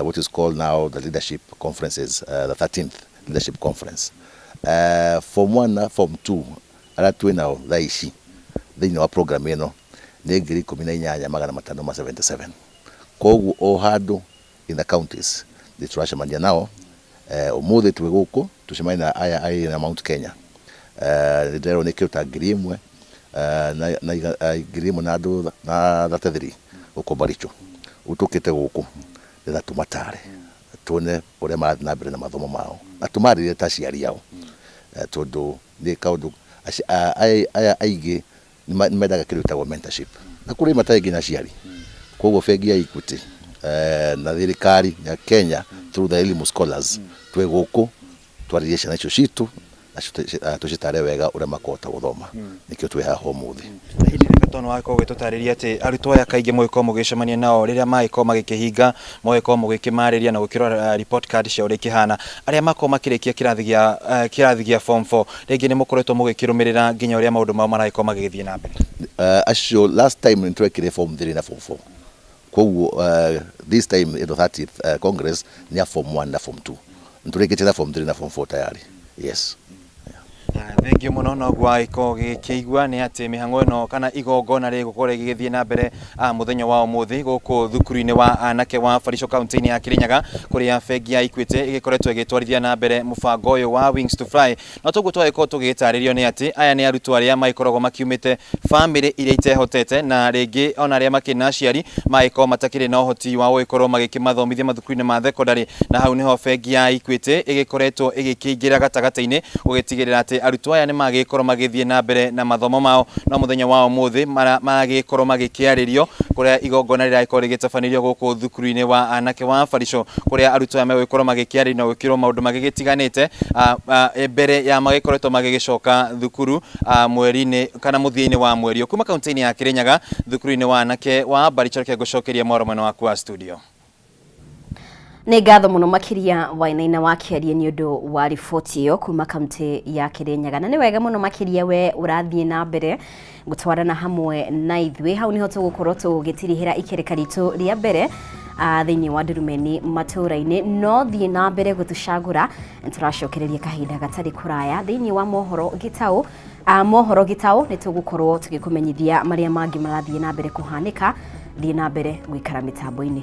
what is called now the leadership conferences, the 13th leadership conference. Form 1 na form 2 arĩa twĩ nao thaa ici thĩinĩ wa program ĩno nĩ 18,577. Koguo o handũ in the counties nĩ tũracemania nao. Ũmũthĩ twĩ gũkũ tũcemania na aya a na Mount Kenya. Nĩ ndĩrerwo nĩ kĩndũ ta 1000 na 1000 na andũ na 33 gũkũ Baricho. Rĩu tũkĩte gũkũ nĩgetha tũmatare, tuone ũrĩa marathiĩ na mbere na mathomo mao, na tũmarĩrie ta aciari ao, tondũ nĩ kaũndũ aya aingĩ nĩ mendaga kĩndũ gĩtagwo mentorship, na kũrĩ matarĩ nginya aciari. Koguo bengi ya Equity na thirikari ya Kenya through the Elimu Scholars twĩ gũkũ twarĩrie ciana icio citũ na tũcitare wega ũrĩa makũhota gũthoma. Nĩkĩo twĩ haha ũmũthĩ. Hihi nĩ wakorwo ũgĩtũtarĩria atĩ arutwo aya kaingĩ mũgĩkorwo mũgĩcemania nao rĩrĩa magĩkorwo magĩkĩhinga, mũgagĩkorwo mũgĩkĩmarĩria na gũkĩrora report card ciao ũrĩa ikĩhana. Arĩa makorwo makĩrĩkia kĩrathi gĩa form 4, rĩngĩ nĩ mũkoretwo mũgĩkĩrũmĩrĩra nginya ũrĩa maũndũ mao maragĩkorwo magĩgĩthiĩ na mbere? Acio last time nĩ twekire form 3 na form 4. Koguo this time ĩno 30th congress nĩ ya form 1 na form 2. Nĩ tũrĩkĩtie na form 3 na form 4 tayari, yes. Thengiũ mũno. Noguo wagĩkorwo ũgĩkĩigua nĩ atĩ mĩhang'o ĩno kana igongona rĩgũkorwo rĩgĩgĩthiĩ na mbere mũthenya wa ũmũthĩ gũkũ thukuru-inĩ wa anake wa Barisho kaunti-inĩ ya Kirinyaga, kũrĩa bengi ya Equity ĩgĩkoretwo ĩgĩtwarithia na mbere mũbango ũyũ wa Wings to Fly. No toguo twagĩkorwo tũgĩtarĩrio nĩ atĩ aya nĩ arutwo arĩa magĩkoragwo makiumĩte bamĩrĩ iria itehotete, na rĩngĩ ona arĩa makĩrĩ na aciari magĩkorwo matakĩrĩ na ũhoti wa gũgĩkorwo magĩkĩmathomithia mathukuru-inĩ ma thekondarĩ. Na hau nĩho bengi ya Equity ĩgĩkoretwo ĩgĩkĩingĩra gatagatĩ-inĩ gũgĩtigĩrĩra atĩ arutwo aya nĩ magĩkorwo magĩthiĩ na mbere na mathomo mao. No mũthenya wa ũmũthĩ maragĩkorwo magĩkĩarĩrio kũrĩa igongona rĩragĩkorwo rĩgĩtabanĩrio gũkũ thukuru-inĩ wa anake wa Barisho, kũrĩa arutwo aya megũgĩkorwo magĩkĩarĩrio na gwĩkĩrwo maũndũ magĩgĩtiganĩte mbere ya magĩkoretwo magĩgĩcoka thukuru mweri-inĩ kana mũthia-inĩ wa mweri ũyũ. Kuma kaunti-inĩ ya Kirinyaga, thukuru-inĩ wa anake wa Baricho, reke ngũcokerie mwaro mwena waku wa studio. Nĩ ngatho mũno makĩria Wainaina wa Kĩarie nĩ ũndũ wa riboti ĩyo kuma kaunti ya Kirinyaga. Na nĩ wega mũno makĩria we ũrathiĩ na mbere gũtwarana hamwe na ithuĩ. Hau nĩho tũgũkorwo tũgĩtirihĩra ikereka ritũ rĩa mbere thĩinĩ wa Ndurumeni matũũra-inĩ. No thiĩ na mbere gũtũcagũra, tũracokereria kahinda gatarĩ kũraya thĩinĩ wa mohoro gĩtaũ. Mohoro gĩtaũ nĩ tũgũkorwo tũgĩkũmenyithia marĩa mangĩ marathiĩ na mbere kũhanĩka. Thiĩ na mbere gũikara mĩtambo-inĩ.